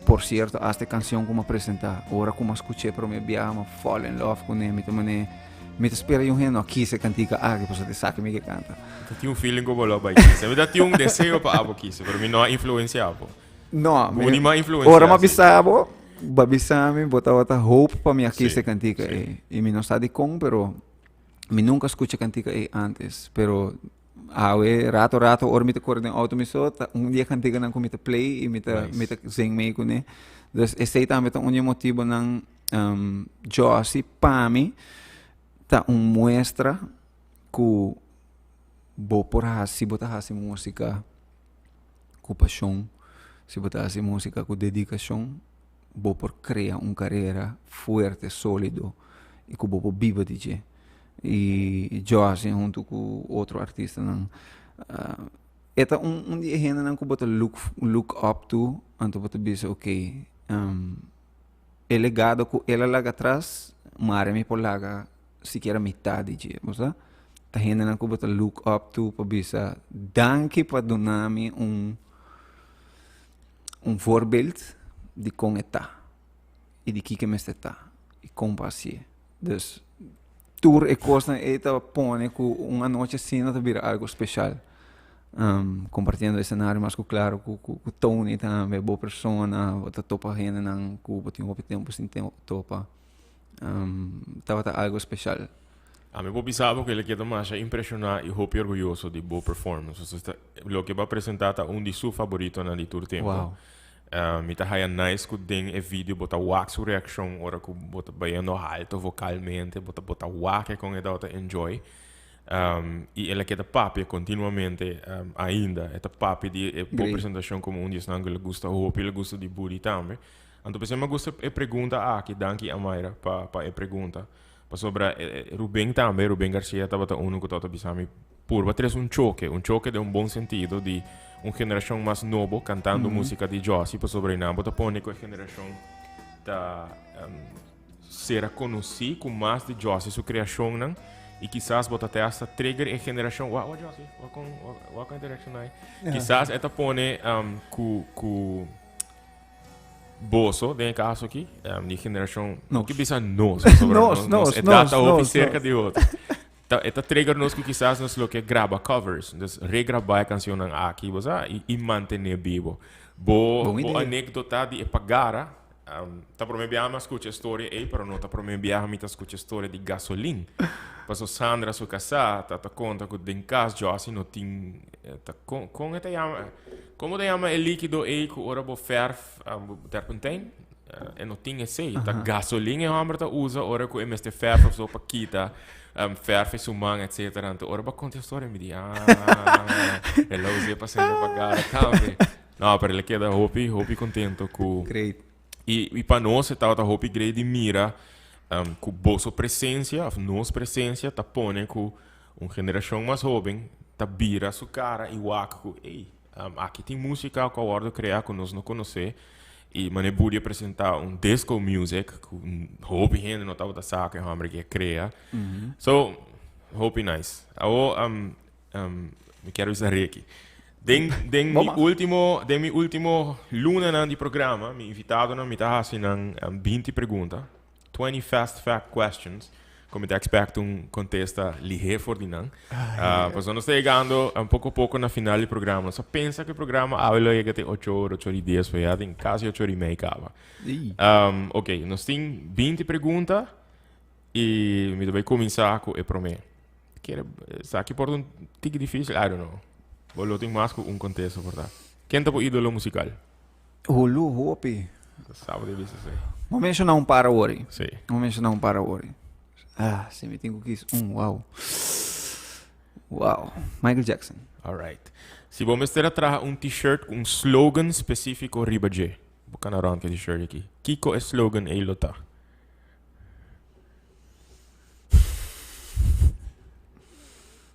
Por sierto, hasta e kanshon ku mi a presentá, ora ku mi a skuch'é promé biaha mi a fall in love kuné, mi ta manera, mi ta spera yu hende no a kisa e kantika aki pasobra ta esaki mi ke kanta. Mi ta tin un feeling ku bo lo a bai kisa. Mi ta tin un deseo pa abo kisa, pero mi no a influensiá bo. No, Bo ni mi a influensiá, ora mi a sí. bisa bo, Bo a bisa mi bo tabata hope pa mi a kis e kantika ei. I mi no sa dikon pero mi nunka skucha e kantika ei antes. Pero awe rato rato ora mi ta kore den outo mi so ta un di e kantikanan ku mi ta play i mi ta mi ta zing mee kuné. Dus esei tambe ta un di e motibonan Jossy pa mi ta un muestra ku bo por hasi bo ta hasi músika. Ku pashon, si bo ta hasi músika ku dedikashon, bo por krea un karera fuerte, sólido i ku bo por biba di dje. I Jossy huntu ku otro artistanan e ta un un di e hendenan ku bo ta look look up to, anto bo ta bisa okey e legado ku el a laga atras mare mi por laga sikiera mitad di dje, bo sa? Ta hendenan ku bo ta look up to pa bisa danki pa duna mi un un voorbeeld di kon e ta i di kiko e mester ta i kon pa hasié. Dus tur e kosnan ei ta pone ku un anochi asina ta bira algo speshal. Kompartiendo esenario mas ku klaro ku ku Tony tambe, bo persona, bo ta topa hendenan ku bo tin hopi tempu sin topa. Tabata algo special. Ami por bisa bo ku el a keda masha impreshoná i hopi orguyoso di bo performance. Pasobra ta loke bo a presentá ta un di su faboritonan di tur tempu. Wow. Mi ta haya nice ku den e video bo ta wak su reakshon ora ku bo ta bayendo alto vokalmente, bo ta bo ta wak e kon e tabata enjoy. I el a keda papia kontinuamente ainda. E ta papia di e bo presentashon komo un di esnan ku el a gusta hopi, el a gusta di Budi tambe. Anto p'esei mi a gusta e pregunta aki, danki Amaira pa pa e pregunta. Pasobra Ruben tambe, Ruben Garcia tabata unu ku tabata bisa mi purba tres un choke, un choke den un bon sentido di un generashon mas nobo kantando musika di Jossy, pasobra einan bo ta pone ku e generashon ta sera konosí ku mas di Jossy su kreashonnan i kisas bo ta te hasta trigger e generashon, wak wak Jossy, wak kon wak kon e direkshon ai. Kisas e ta pone ku ku. Boso, den e kaso aki, di generashon, Nos. ki bisa nos, pasobra Nos, nos, nos, edat nos, ta hopi nos, serka nos. di otro. Ta, e ta trigger nos ku kisas nos lo ke graba covers. Dus regraba e kansionnan aki, bo sa, i, i mantené bibo. Bo, Bon bo idea. anekdota di e pagara, ta promé biaha mi a skucha e storia ei, pero no ta promé biaha mi ta skucha e storia di gasolin. Paso Sandra su kasá ta ta konta ku den kas Jossy no tin, ta kon, kon e ta yama, komo ta yama e likido ei ku ora bo fèrf, bo terpentijn? E no tin esei. Ta gasolin e hòmber ta usa ora ku e mester fèrf of so pa kita fèrf e su man etcetera. Anto ora bo a konta e storia mi di ah, el a us'é pa sende pagara tambe. No, pero el a keda hopi, hopi kontento ku. Great. I, i pa nos e tabata hopi great di mira ku boso presensia of nos presensia ta pone ku un generashon mas hoben ta bira su kara i wak ku ey, aki tin músika ku a wòrdu kreá ku nos no konosé. I mane Budi a presentá un disco music ku hopi hende no tabata sa ku e hòmber aki a krea. So, hopi nice. Awo mi kier bisa Ricky. Den den mi último den mi último lunanan di programa mi invitadonan mi ta hasi nan binti pregunta. 20 fast fact questions. Ku mi ta expect un kontesta lihé for di nan. Ah, pasobra nos ta yegando un poko poko na final di programa. Nos a pensa ku e programa awe lo yega te ocho ora, ocho ora i dies, pero ya tin kasi ocho ora i mei kaba. Um, ok, nos tin 20 pregunta i mi ta bai kuminsá ku e promé. Kere, esaki por ta un tiki difísil, I don't know. Bo lo tin mas ku un kontesta por ta. Ken ta bo ídolo musikal? Hulu hopi. Sabo di bisa esei. Bo menshoná un par awor. Sí. Bo menshoná un par awor. Ah, si mi tin ku kis un, wow. Wow. Michael Jackson. All right. Si bo mester a traha un t-shirt ku un slogan spesífiko riba dje, bo kana rònt ku e t-shirt aki, kiko e slogan ei lo ta?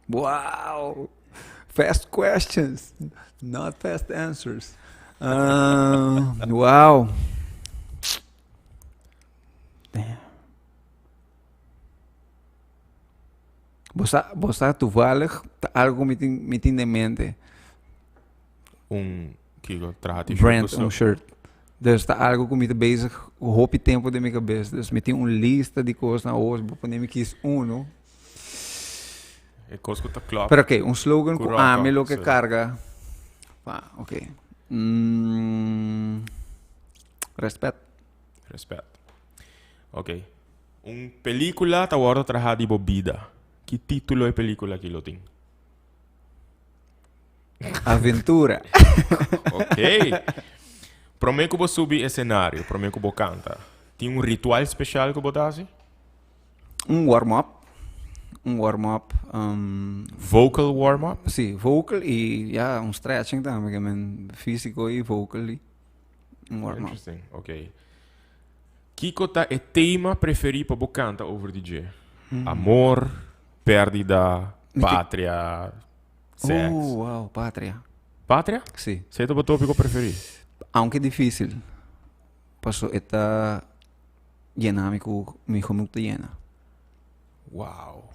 Wow! Fast questions, not fast answers. Uh, wow. Damn. Bo sa, bo sa toevallig, ta algo mi tin, mi tin den mente. Un kiko traha t-shirt Brand, ku un shirt. Dus ta algo ku mi ta bezig hopi tempo den mi kabes. Dus mi tin un lista di kos na hoos, bo pone mi kies uno. E kos ku ta klòp. Pero oké, un slogan Ku ku rock ami op, lo ke sí. karga. Pa, oké. Mm, respet. Respet. Oké. Un pelíkula ta wòrdu trahá di bo bida. Ki título e pelíkula aki lo tin? Aventura. Ok. Promé ku bo subi esenario, promé ku bo kanta, tin un ritual speshal ku bo ta hasi? Un warm up. Un warm up. Vocal warm up? Sí, vocal y ya un stretching tambe, ke men físico y vocal y un warm up. Interesting, ok. Kiko ta e tema preferí pa bo kanta over di dje? Amor, pèrdida, patria, seks. Oh, wow, patria. Patria? Sí. Esei ta bo tópiko preferí? Aunke difísil, paso e ta yena mi ku mi gemoed ta yena. Wow.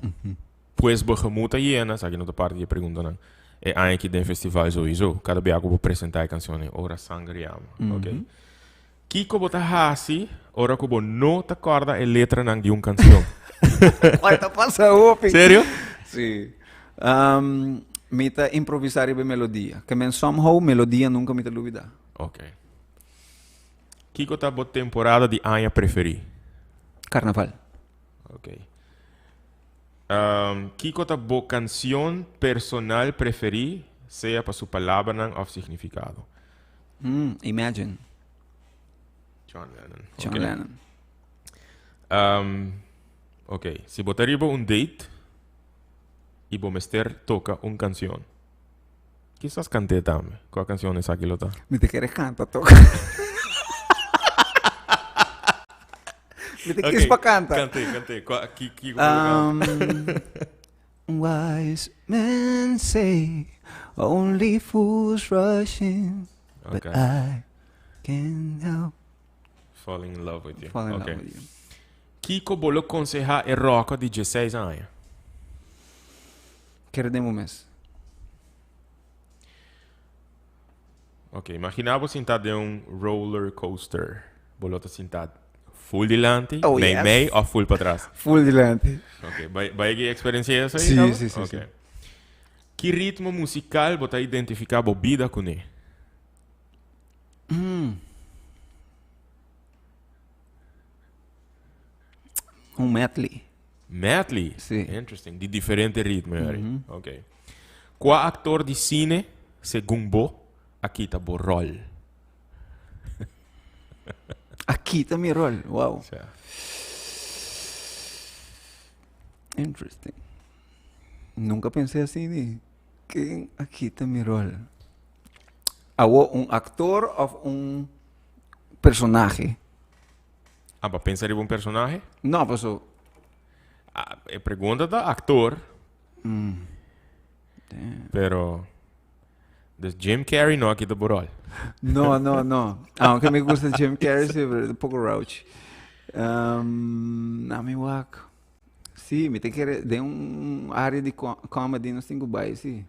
Pues bo gemoed ta yena, esaki no ta parti di e preguntanan. E aña aki den festival souiso, kada bia ku bo presentá e kanshon ei, Ora Sanger Yama. Ok. Kiko bo ta hasi ora ku bo no ta kòrda e letranan di un kanshon? Oi, ta pasa hopi. Serio? Sí. Um, mi ta improvisá riba e melodia. Ke men somehow melodia nunka mi ta lubidá. Ok. Kiko ta bo temporada di aña preferí? Karnaval. Ok. Um, kiko ta bo kanshon personal preferí, sea pa su palabranan òf signifikado? Mm, Imagine. John Lennon. John okay. Lennon. Um, ok, si bo ta riba un date y bo mester toca un canción, quizás canté tambe. Cuál canción esaki lo ta? Mi te quiere canta toca. Mi te quis pa canta. Canté, canté. Cua, ki, ki, um, Wise men say only fools rush in, but Okay. I can't help Falling in love with you. falling in Okay. love with you. Kiko bo lo konsehá e ròkò di dieseis aña? Kere den bo mes. Ok, imaginá bo sintá den un roller coaster. Bo lo ta sintá Full dilanti, Oh, mei yes. mei of full patras? Full dilanti. Ok, bai bai ki experiencia esei Sí, caba? sí, sí, Ok. sí. Ki ritmo musical bo ta identifica bo bida cune? Un medley. Medley? Sí. Interesting. Di diferente ritmo, mm Ok. Cua actor di cine, segun bo, a kita bo rol? A kita mi rol. Wow. Sea. Interesting. Nunca pensé así ni. Ken a kita mi rol? Awo un actor of un personahe? Ah, pa pensa riba un personahe? No, paso. Ah, e pregunta ta actor. Pero dus Jim Carrey no a kita bo rol. No, no, no. Aunque me gusta Jim Carrey, sí, pero un poco rouch. Um, na mi wak. Sí, mi te kere den un área di comedy nos tin ku bai, sí.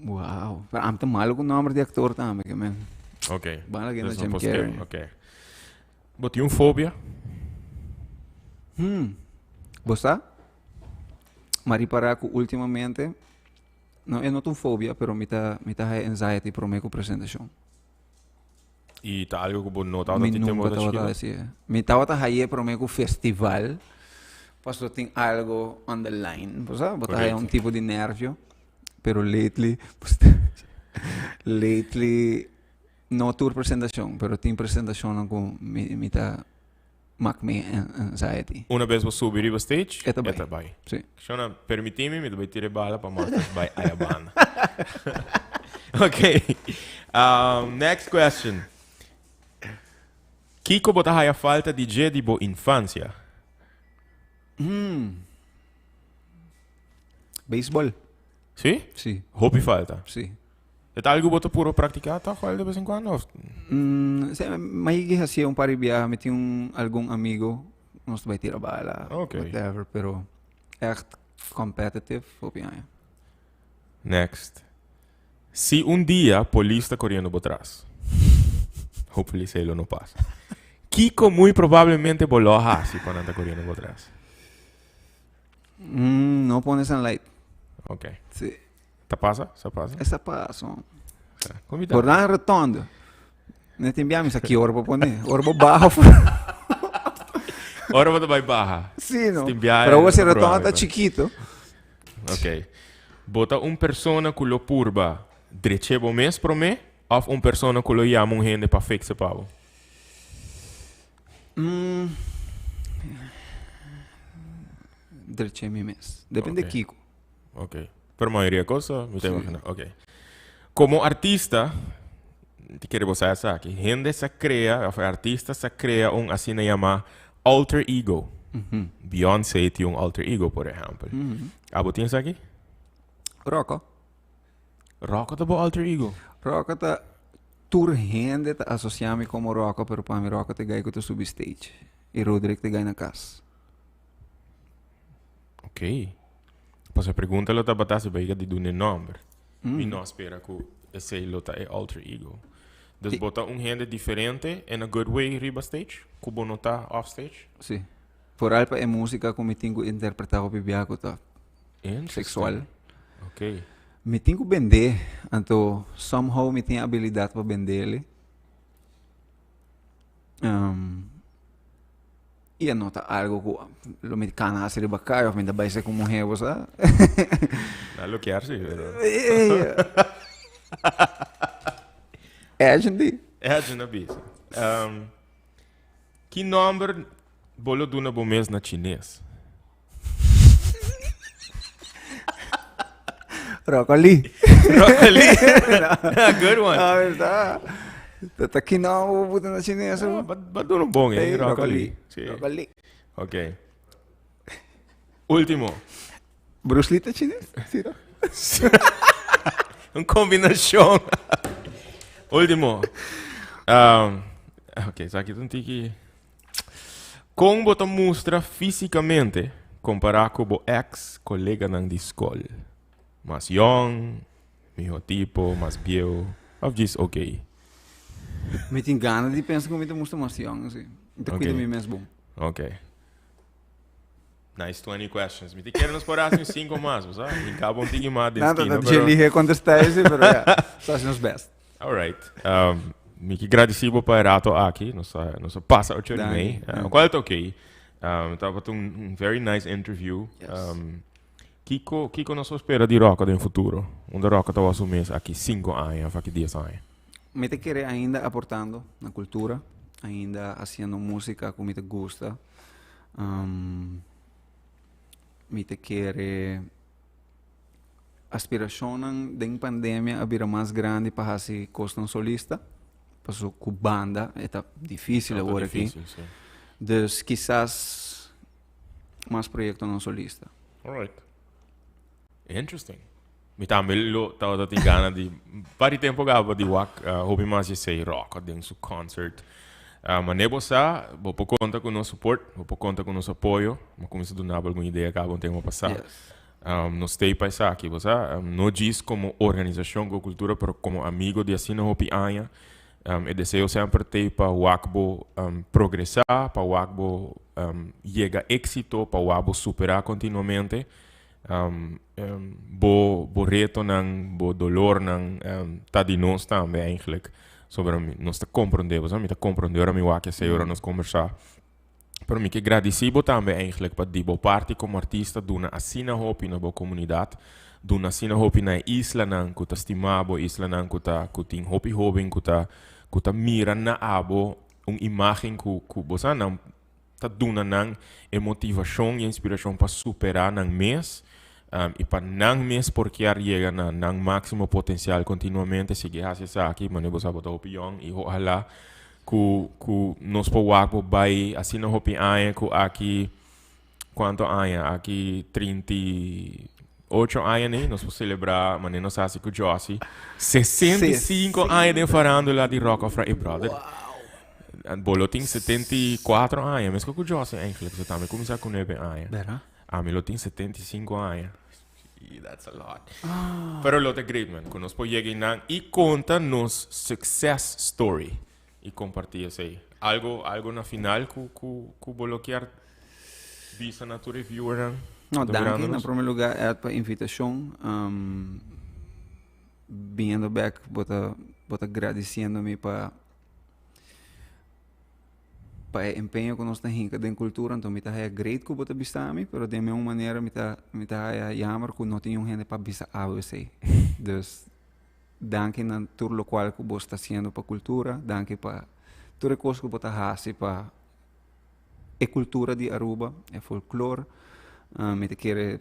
Wow. Pero am ta malo ku nomber di actor tambe, ke men. Ok. Bala que no Dus Jim por skip, Carrey. Ok. Bo tin un fobia? Bo sa? Ma ripara ku ultimamente, no e no ta un fobia, pero mi ta mi ta haya anxiety prome ku presentashon. I ta algo ku bo no tabata Mi tin tempo nunka tabata tabata chikito? hasi e. Mi tabata hay'é prome ku festival, pasobra tin algo on the line, bo sa? Bo ta haya un Correcto. tipo di nervio, pero lately, lately no tur presentashon, pero tin presentashonnan ku mi mi ta Mak mi anxiety. Una bes bo subi riba stage, E ta bai. e ta bai. Sí. Shona, permití mi, mi ta bai tira e bala pa Masters bai aya banda. Ok. Next question. Kiko bo ta haya falta di dje di bo infancia? Baseball. Sí? Sí. Hopi falta. Sí. E ta algu bo ta puro praktiká tòg wel de bes en kuando òf? Se, mi a hasié un par di biaha, mi tin un algun amigo, nos ta bai tira bala, whatever, pero ègt competitive hopi aña. Next. Si un dia polis ta koriendo bo tras, hopefully esei lo no pasa, kiko muy probablemente bo lo a hasi pa nan ta koriendo bo tras? No pone sunlight. Ok. Si. Ta pasa? Sa pasa? Esa pasa. Kom ta? Por dan rotondo. Ne tin bia mi sa ki ora bo pone. Ora bo baha. Ora bo ta bai baha. Sí, no. Tin bia Pero ora si rotondo ta probable. chiquito. Ok. Bo ta un persona ku lo purba dreche bo mes prome of un persona ku lo yama un hende pa fixe pa bo? Dreche mi mes. Depende Ok. kiko. Ok. Pero mayoria cosa, mi ta imagina. Ok. Como artista, ti kere bo sa esaki, hende sa crea, of e artista sa crea un asina yama alter ego. Beyoncé tin un alter ego, por ehempel. Abo tin esaki? Rocco. Rocco ta bo alter ego? Rocco ta, tur hende ta asocia mi como Rocco, pero pa mi Rocco ta e guy cu ta subi stage. Y Roderick ta e guy na cas. Ok. Pasobra e pregunta lo tabata si Vega di duna e nomber. Mi no a spera cu esey lo ta e alter ego. Dus bo ta un hende diferente in a good way riba stage cu bo no ta off stage? Si. Vooral pa e musica cu mi tin cu interpreta hopi bia cu ta sexual. Ok. Mi tin cu bende, anto somehow mi tin e abilidad pa bendele. I a no ta algo ku lo mi kana hasi riba kai of mi ta bai ser ku muher bo sa. Na lo kier si, pero. Edgin di. Edgin a bisa. Um, ki nomber bo lo duna bo mes na chines? Broccoli. Broccoli. Good one. Ah, verdad. Ta ki nou bo buta na chines. Ah, ba duna un bon, eh? Broccoli. Sí. Broccoli. Ok. Último. Bruce Lee ta chines? Sí, no? Un combinacion. Último. Um, ok, sa ki un tiki. Kon bo ta mustra físikamente kompará ku bo eks koleganan di skol? Mas yòn, mihó tipo, mas bieu òf djis okey? Mi tin gana di pensa ku mi ta mustra mas yong, si. Mi ta kuida mi mes bon. Ok. Nice 20 questions. Mi te kere nos por haci un 5 mas, bo sa? Mi cabo un tiki mas den Nada, skina, dat pero... lihe contesta ese, pero ja, sa haci nos best. All right. Mi ke gradeci bo pa e rato aki. Nos a, nos a pasa ocho ora y Danki, mei. Danki. Cual ta ok. Tabata un very nice interview. Yes. Kiko, kiko nos por spera di Rocco den futuro? Unda Rocco ta wou su mes aki 5 aña of aki 10 aña? Mi ta kere ainda aportando na cultura, ainda haciendo musica cu mi ta gusta. Mi ta kere aspiracionnan den pandemia a bira mas grandi pa haci cosnan solista, paso cu banda e ta dificil Ta awor aki. dificil, si. Dus kisas mas proyectonan solista. Alright. Interesting. Mi tambe lo tabata tin gana di par di tempo gaba di wak hopi mas esey rock den su concert. Mane bo sa, bo por conta cu nos support, bo por conta cu nos apoyo. Bo cuminsa duna bo algun idea caba un tempo pasa. Yes. Nos stay pa esaki, bo sa. No djis como organisacion Go Cultura, pero como amigo di asina hopi aña. E deseo semper t'ey pa wak bo progresa, pa wak bo yega exito, pa wak bo supera continuamente. Bo bo retonan, bo dolornan ta di nos tambe eigenlijk. Sobra mi nos ta comprende bo, sa mi ta comprende ora mi wak esey ora nos conversa. Pero mi ke gradici bo tambe eigenlijk pa di bo parti como artista duna asina hopi na bo comunidad, duna asina hopi na e islanan cu ta stima bo, islanan cu ta cu tin hopi hoben cu ta cu ta mira na abo un imagen cu cu bo sa nan ta duna nan e motivacion y e inspiracion pa supera nan mes y pa nan mes por kier yega na nan maximo potencial continuamente. Sigui haci esaki, manera bo sa bo ta hopi yong y ohala cu cu nos por wak bo bay asina hopi aña cu aki cuanto aña aki 38 aña ne nos por celebra manera nos haci cu Jossy 65 aña den farandula di Rock of Ra- brother. Bo lo tin 74 aña, mesco cu Jossy eigenlijk, so tambe cuminsa cu 9 aña. Bera? Ami lo tin 75 aña. Y that's a lot. Pero lo ta great, man. Cu nos por yega einan y conta nos success story. Y comparti esey. Algo, algo na final cu, cu, cu bo lo kier bisa na tur e viewernan? No, Ta danki mirando na nos? prome lugar, Ed, pa invitacion. Biniendo bek, bo ta, bo ta gradiciendo mi pa pa e empeño ku nos ta hinka den kultura, anto mi ta haya great ku bo ta bisa mi, pero den un manera mi ta mi ta haya jammer ku no tin un hende pa bisa abo esei. Dus danki na tur lokual ku bo sta hasiendo pa kultura, danki pa tur e kos ku bo ta hasi pa e kultura di Aruba, e folklor. Mi ta kere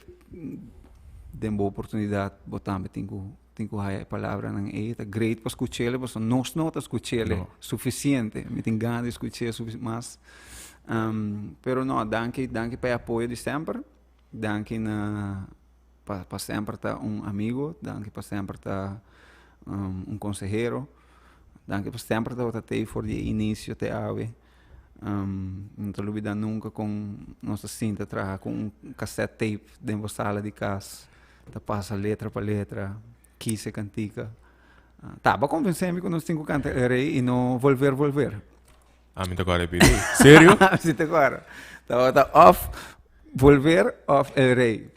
den bo oportunidat bo tambe tin ku Tin ku haya e palabranan ei. Ta great pa skuch'el, pasobra nos no ta skuch'el No. sufisiente. Mi tin gana di skuch'é mas. Pero no, danki, danki pa e apoyo di semper. Danki na pa pa semper ta un amigo. Danki pa semper ta un konsehero. Danki pa semper tabata t'ei for di e inisio te awe. No ta lubida nunka kon nos ta sinta traha ku un cassette tape den bo sala di kas. Ta pasa letra pa letra, kise kantika. Taba konvensé mi ku nos tin ku kanta El Rey i no Volver Volver. Ami ta kòrda e pidi. Serio? Si ta kòrda. Tabata òf Volver òf El Rey.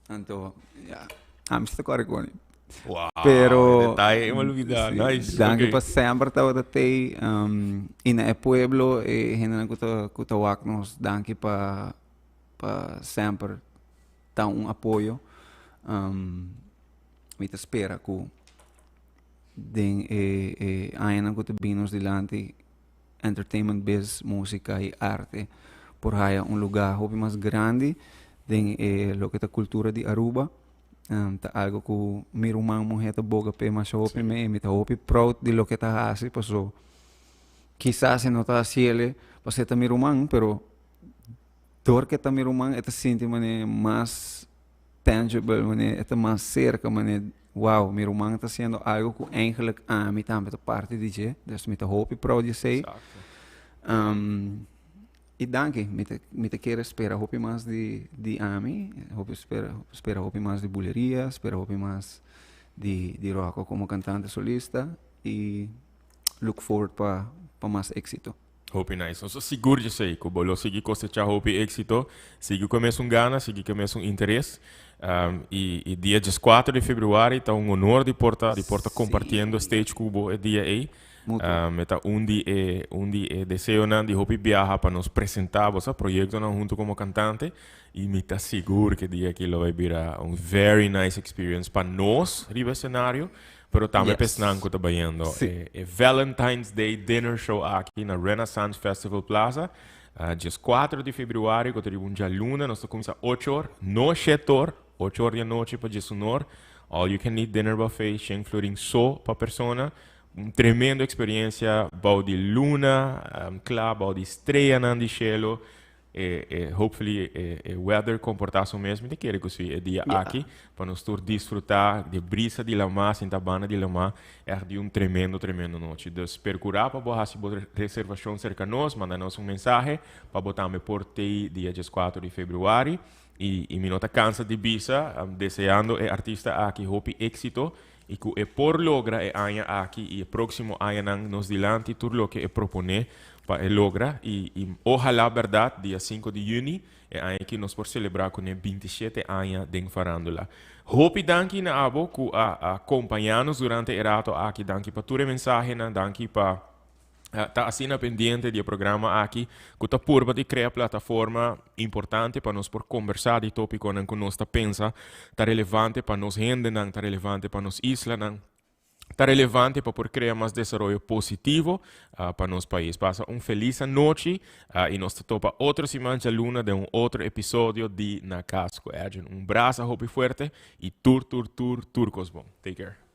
Anto, ya, ami si ta kòrda ku mi. Wow, Pero, detaye mi a lubida. Sí, Nice. Danki Ok. pa semper tabata tei. I na e pueblo, e hendenan ku ta wak nos, danki pa pa semper ta un apoyo. Mi ta spera ku den e e añanan ku ta bini nos dilanti entertainment biz, músika i arte por haya un lugá hopi mas grandi den e loke ta kultura di Aruba. Ta algo ku mi ruman muhé ta boga p'e masha hopi me i mi ta hopi proud di loke e ta hasi paso kisas e no ta hasiel pasobra e ta mi ruman pero Dor ke ta mi ruman e ta sinti manera mas tangible, manera e ta mas serka, manera wow, mi ruman ta hasiendo algo ku eigenlijk ami tambe ta parti di dje, dus mi ta hopi proud di esei. I danki, mi ta mi ta kere spera hopi mas di di ami, hopi spera spera hopi mas di Buleria, spera hopi mas di di Rocco komo kantante solista i. look forward pa pa mas éxito. Hopi nice. Nos ta sigur dje esei ku bo lo sigui kosechá hopi éksito. Sigui ku e mesun gana, sigui ku e mesun interes. I i dia dieskuater di februari ta un honor di por ta di por ta kompartiendo stage ku bo e dia ei. E ta un di e un di e deseonan di hopi biaha pa nos presentá bo sa proyektonan huntu komo kantante. I mi ta sigur ku e dia aki lo bai bira un very nice experience pa nos riba e senario. Pero tambe pa esnan ku ta bayendo e Valentine's Day Dinner Show aki na Renaissance Festival Plaza, dieskuater di februari ku ta riba un djaluna. Nos ta kuminsá ocho or, no shete or, ocho or di anochi pa diesun or. All you can eat dinner buffet, shen florin so pa persona. Un tremendo eksperensia bou di luna kla, bou di streanan di shelu. E e hopefully e e weather comporta su mes, mi ta kere cu si e dia aki pa nos tur disfruta di e brisa di lamá, sinta banda di lamá, echt di un tremendo tremendo nochi. Dus percura pa bo haci bo reservacion cerca nos, manda nos un mensahe pa bo tambe por tei dia dieskuater di februari. Y y mi no ta cansa di bisa, deseando e artista aki hopi exito y cu e por logra e aña aki y e proximo añanan nos dilanti tur loke e propone pa e logra y y ohala berdad dia cinco di juni e aña aki nos por celebra cune bintisiete aña den farandula. Hopi danki na abo cu a a compaña nos durante e rato aki, danki pa tur e mensahenan, danki pa Ta asina pendiente di e programa aki ku ta purba di krea plataforma importante pa nos por kombersá di tópikonan ku nos ta pensa ta relevante pa nos hendenan, ta relevante pa nos islanan, ta relevante pa por krea mas desaroyo positivo pa nos pais. Pasa un felis anochi i nos ta topa otro siman djaluna den un otro episodio di Na Cas ku Edjean. Un brasa hopi fuerte i tur tur tur tur kos bon. Take care.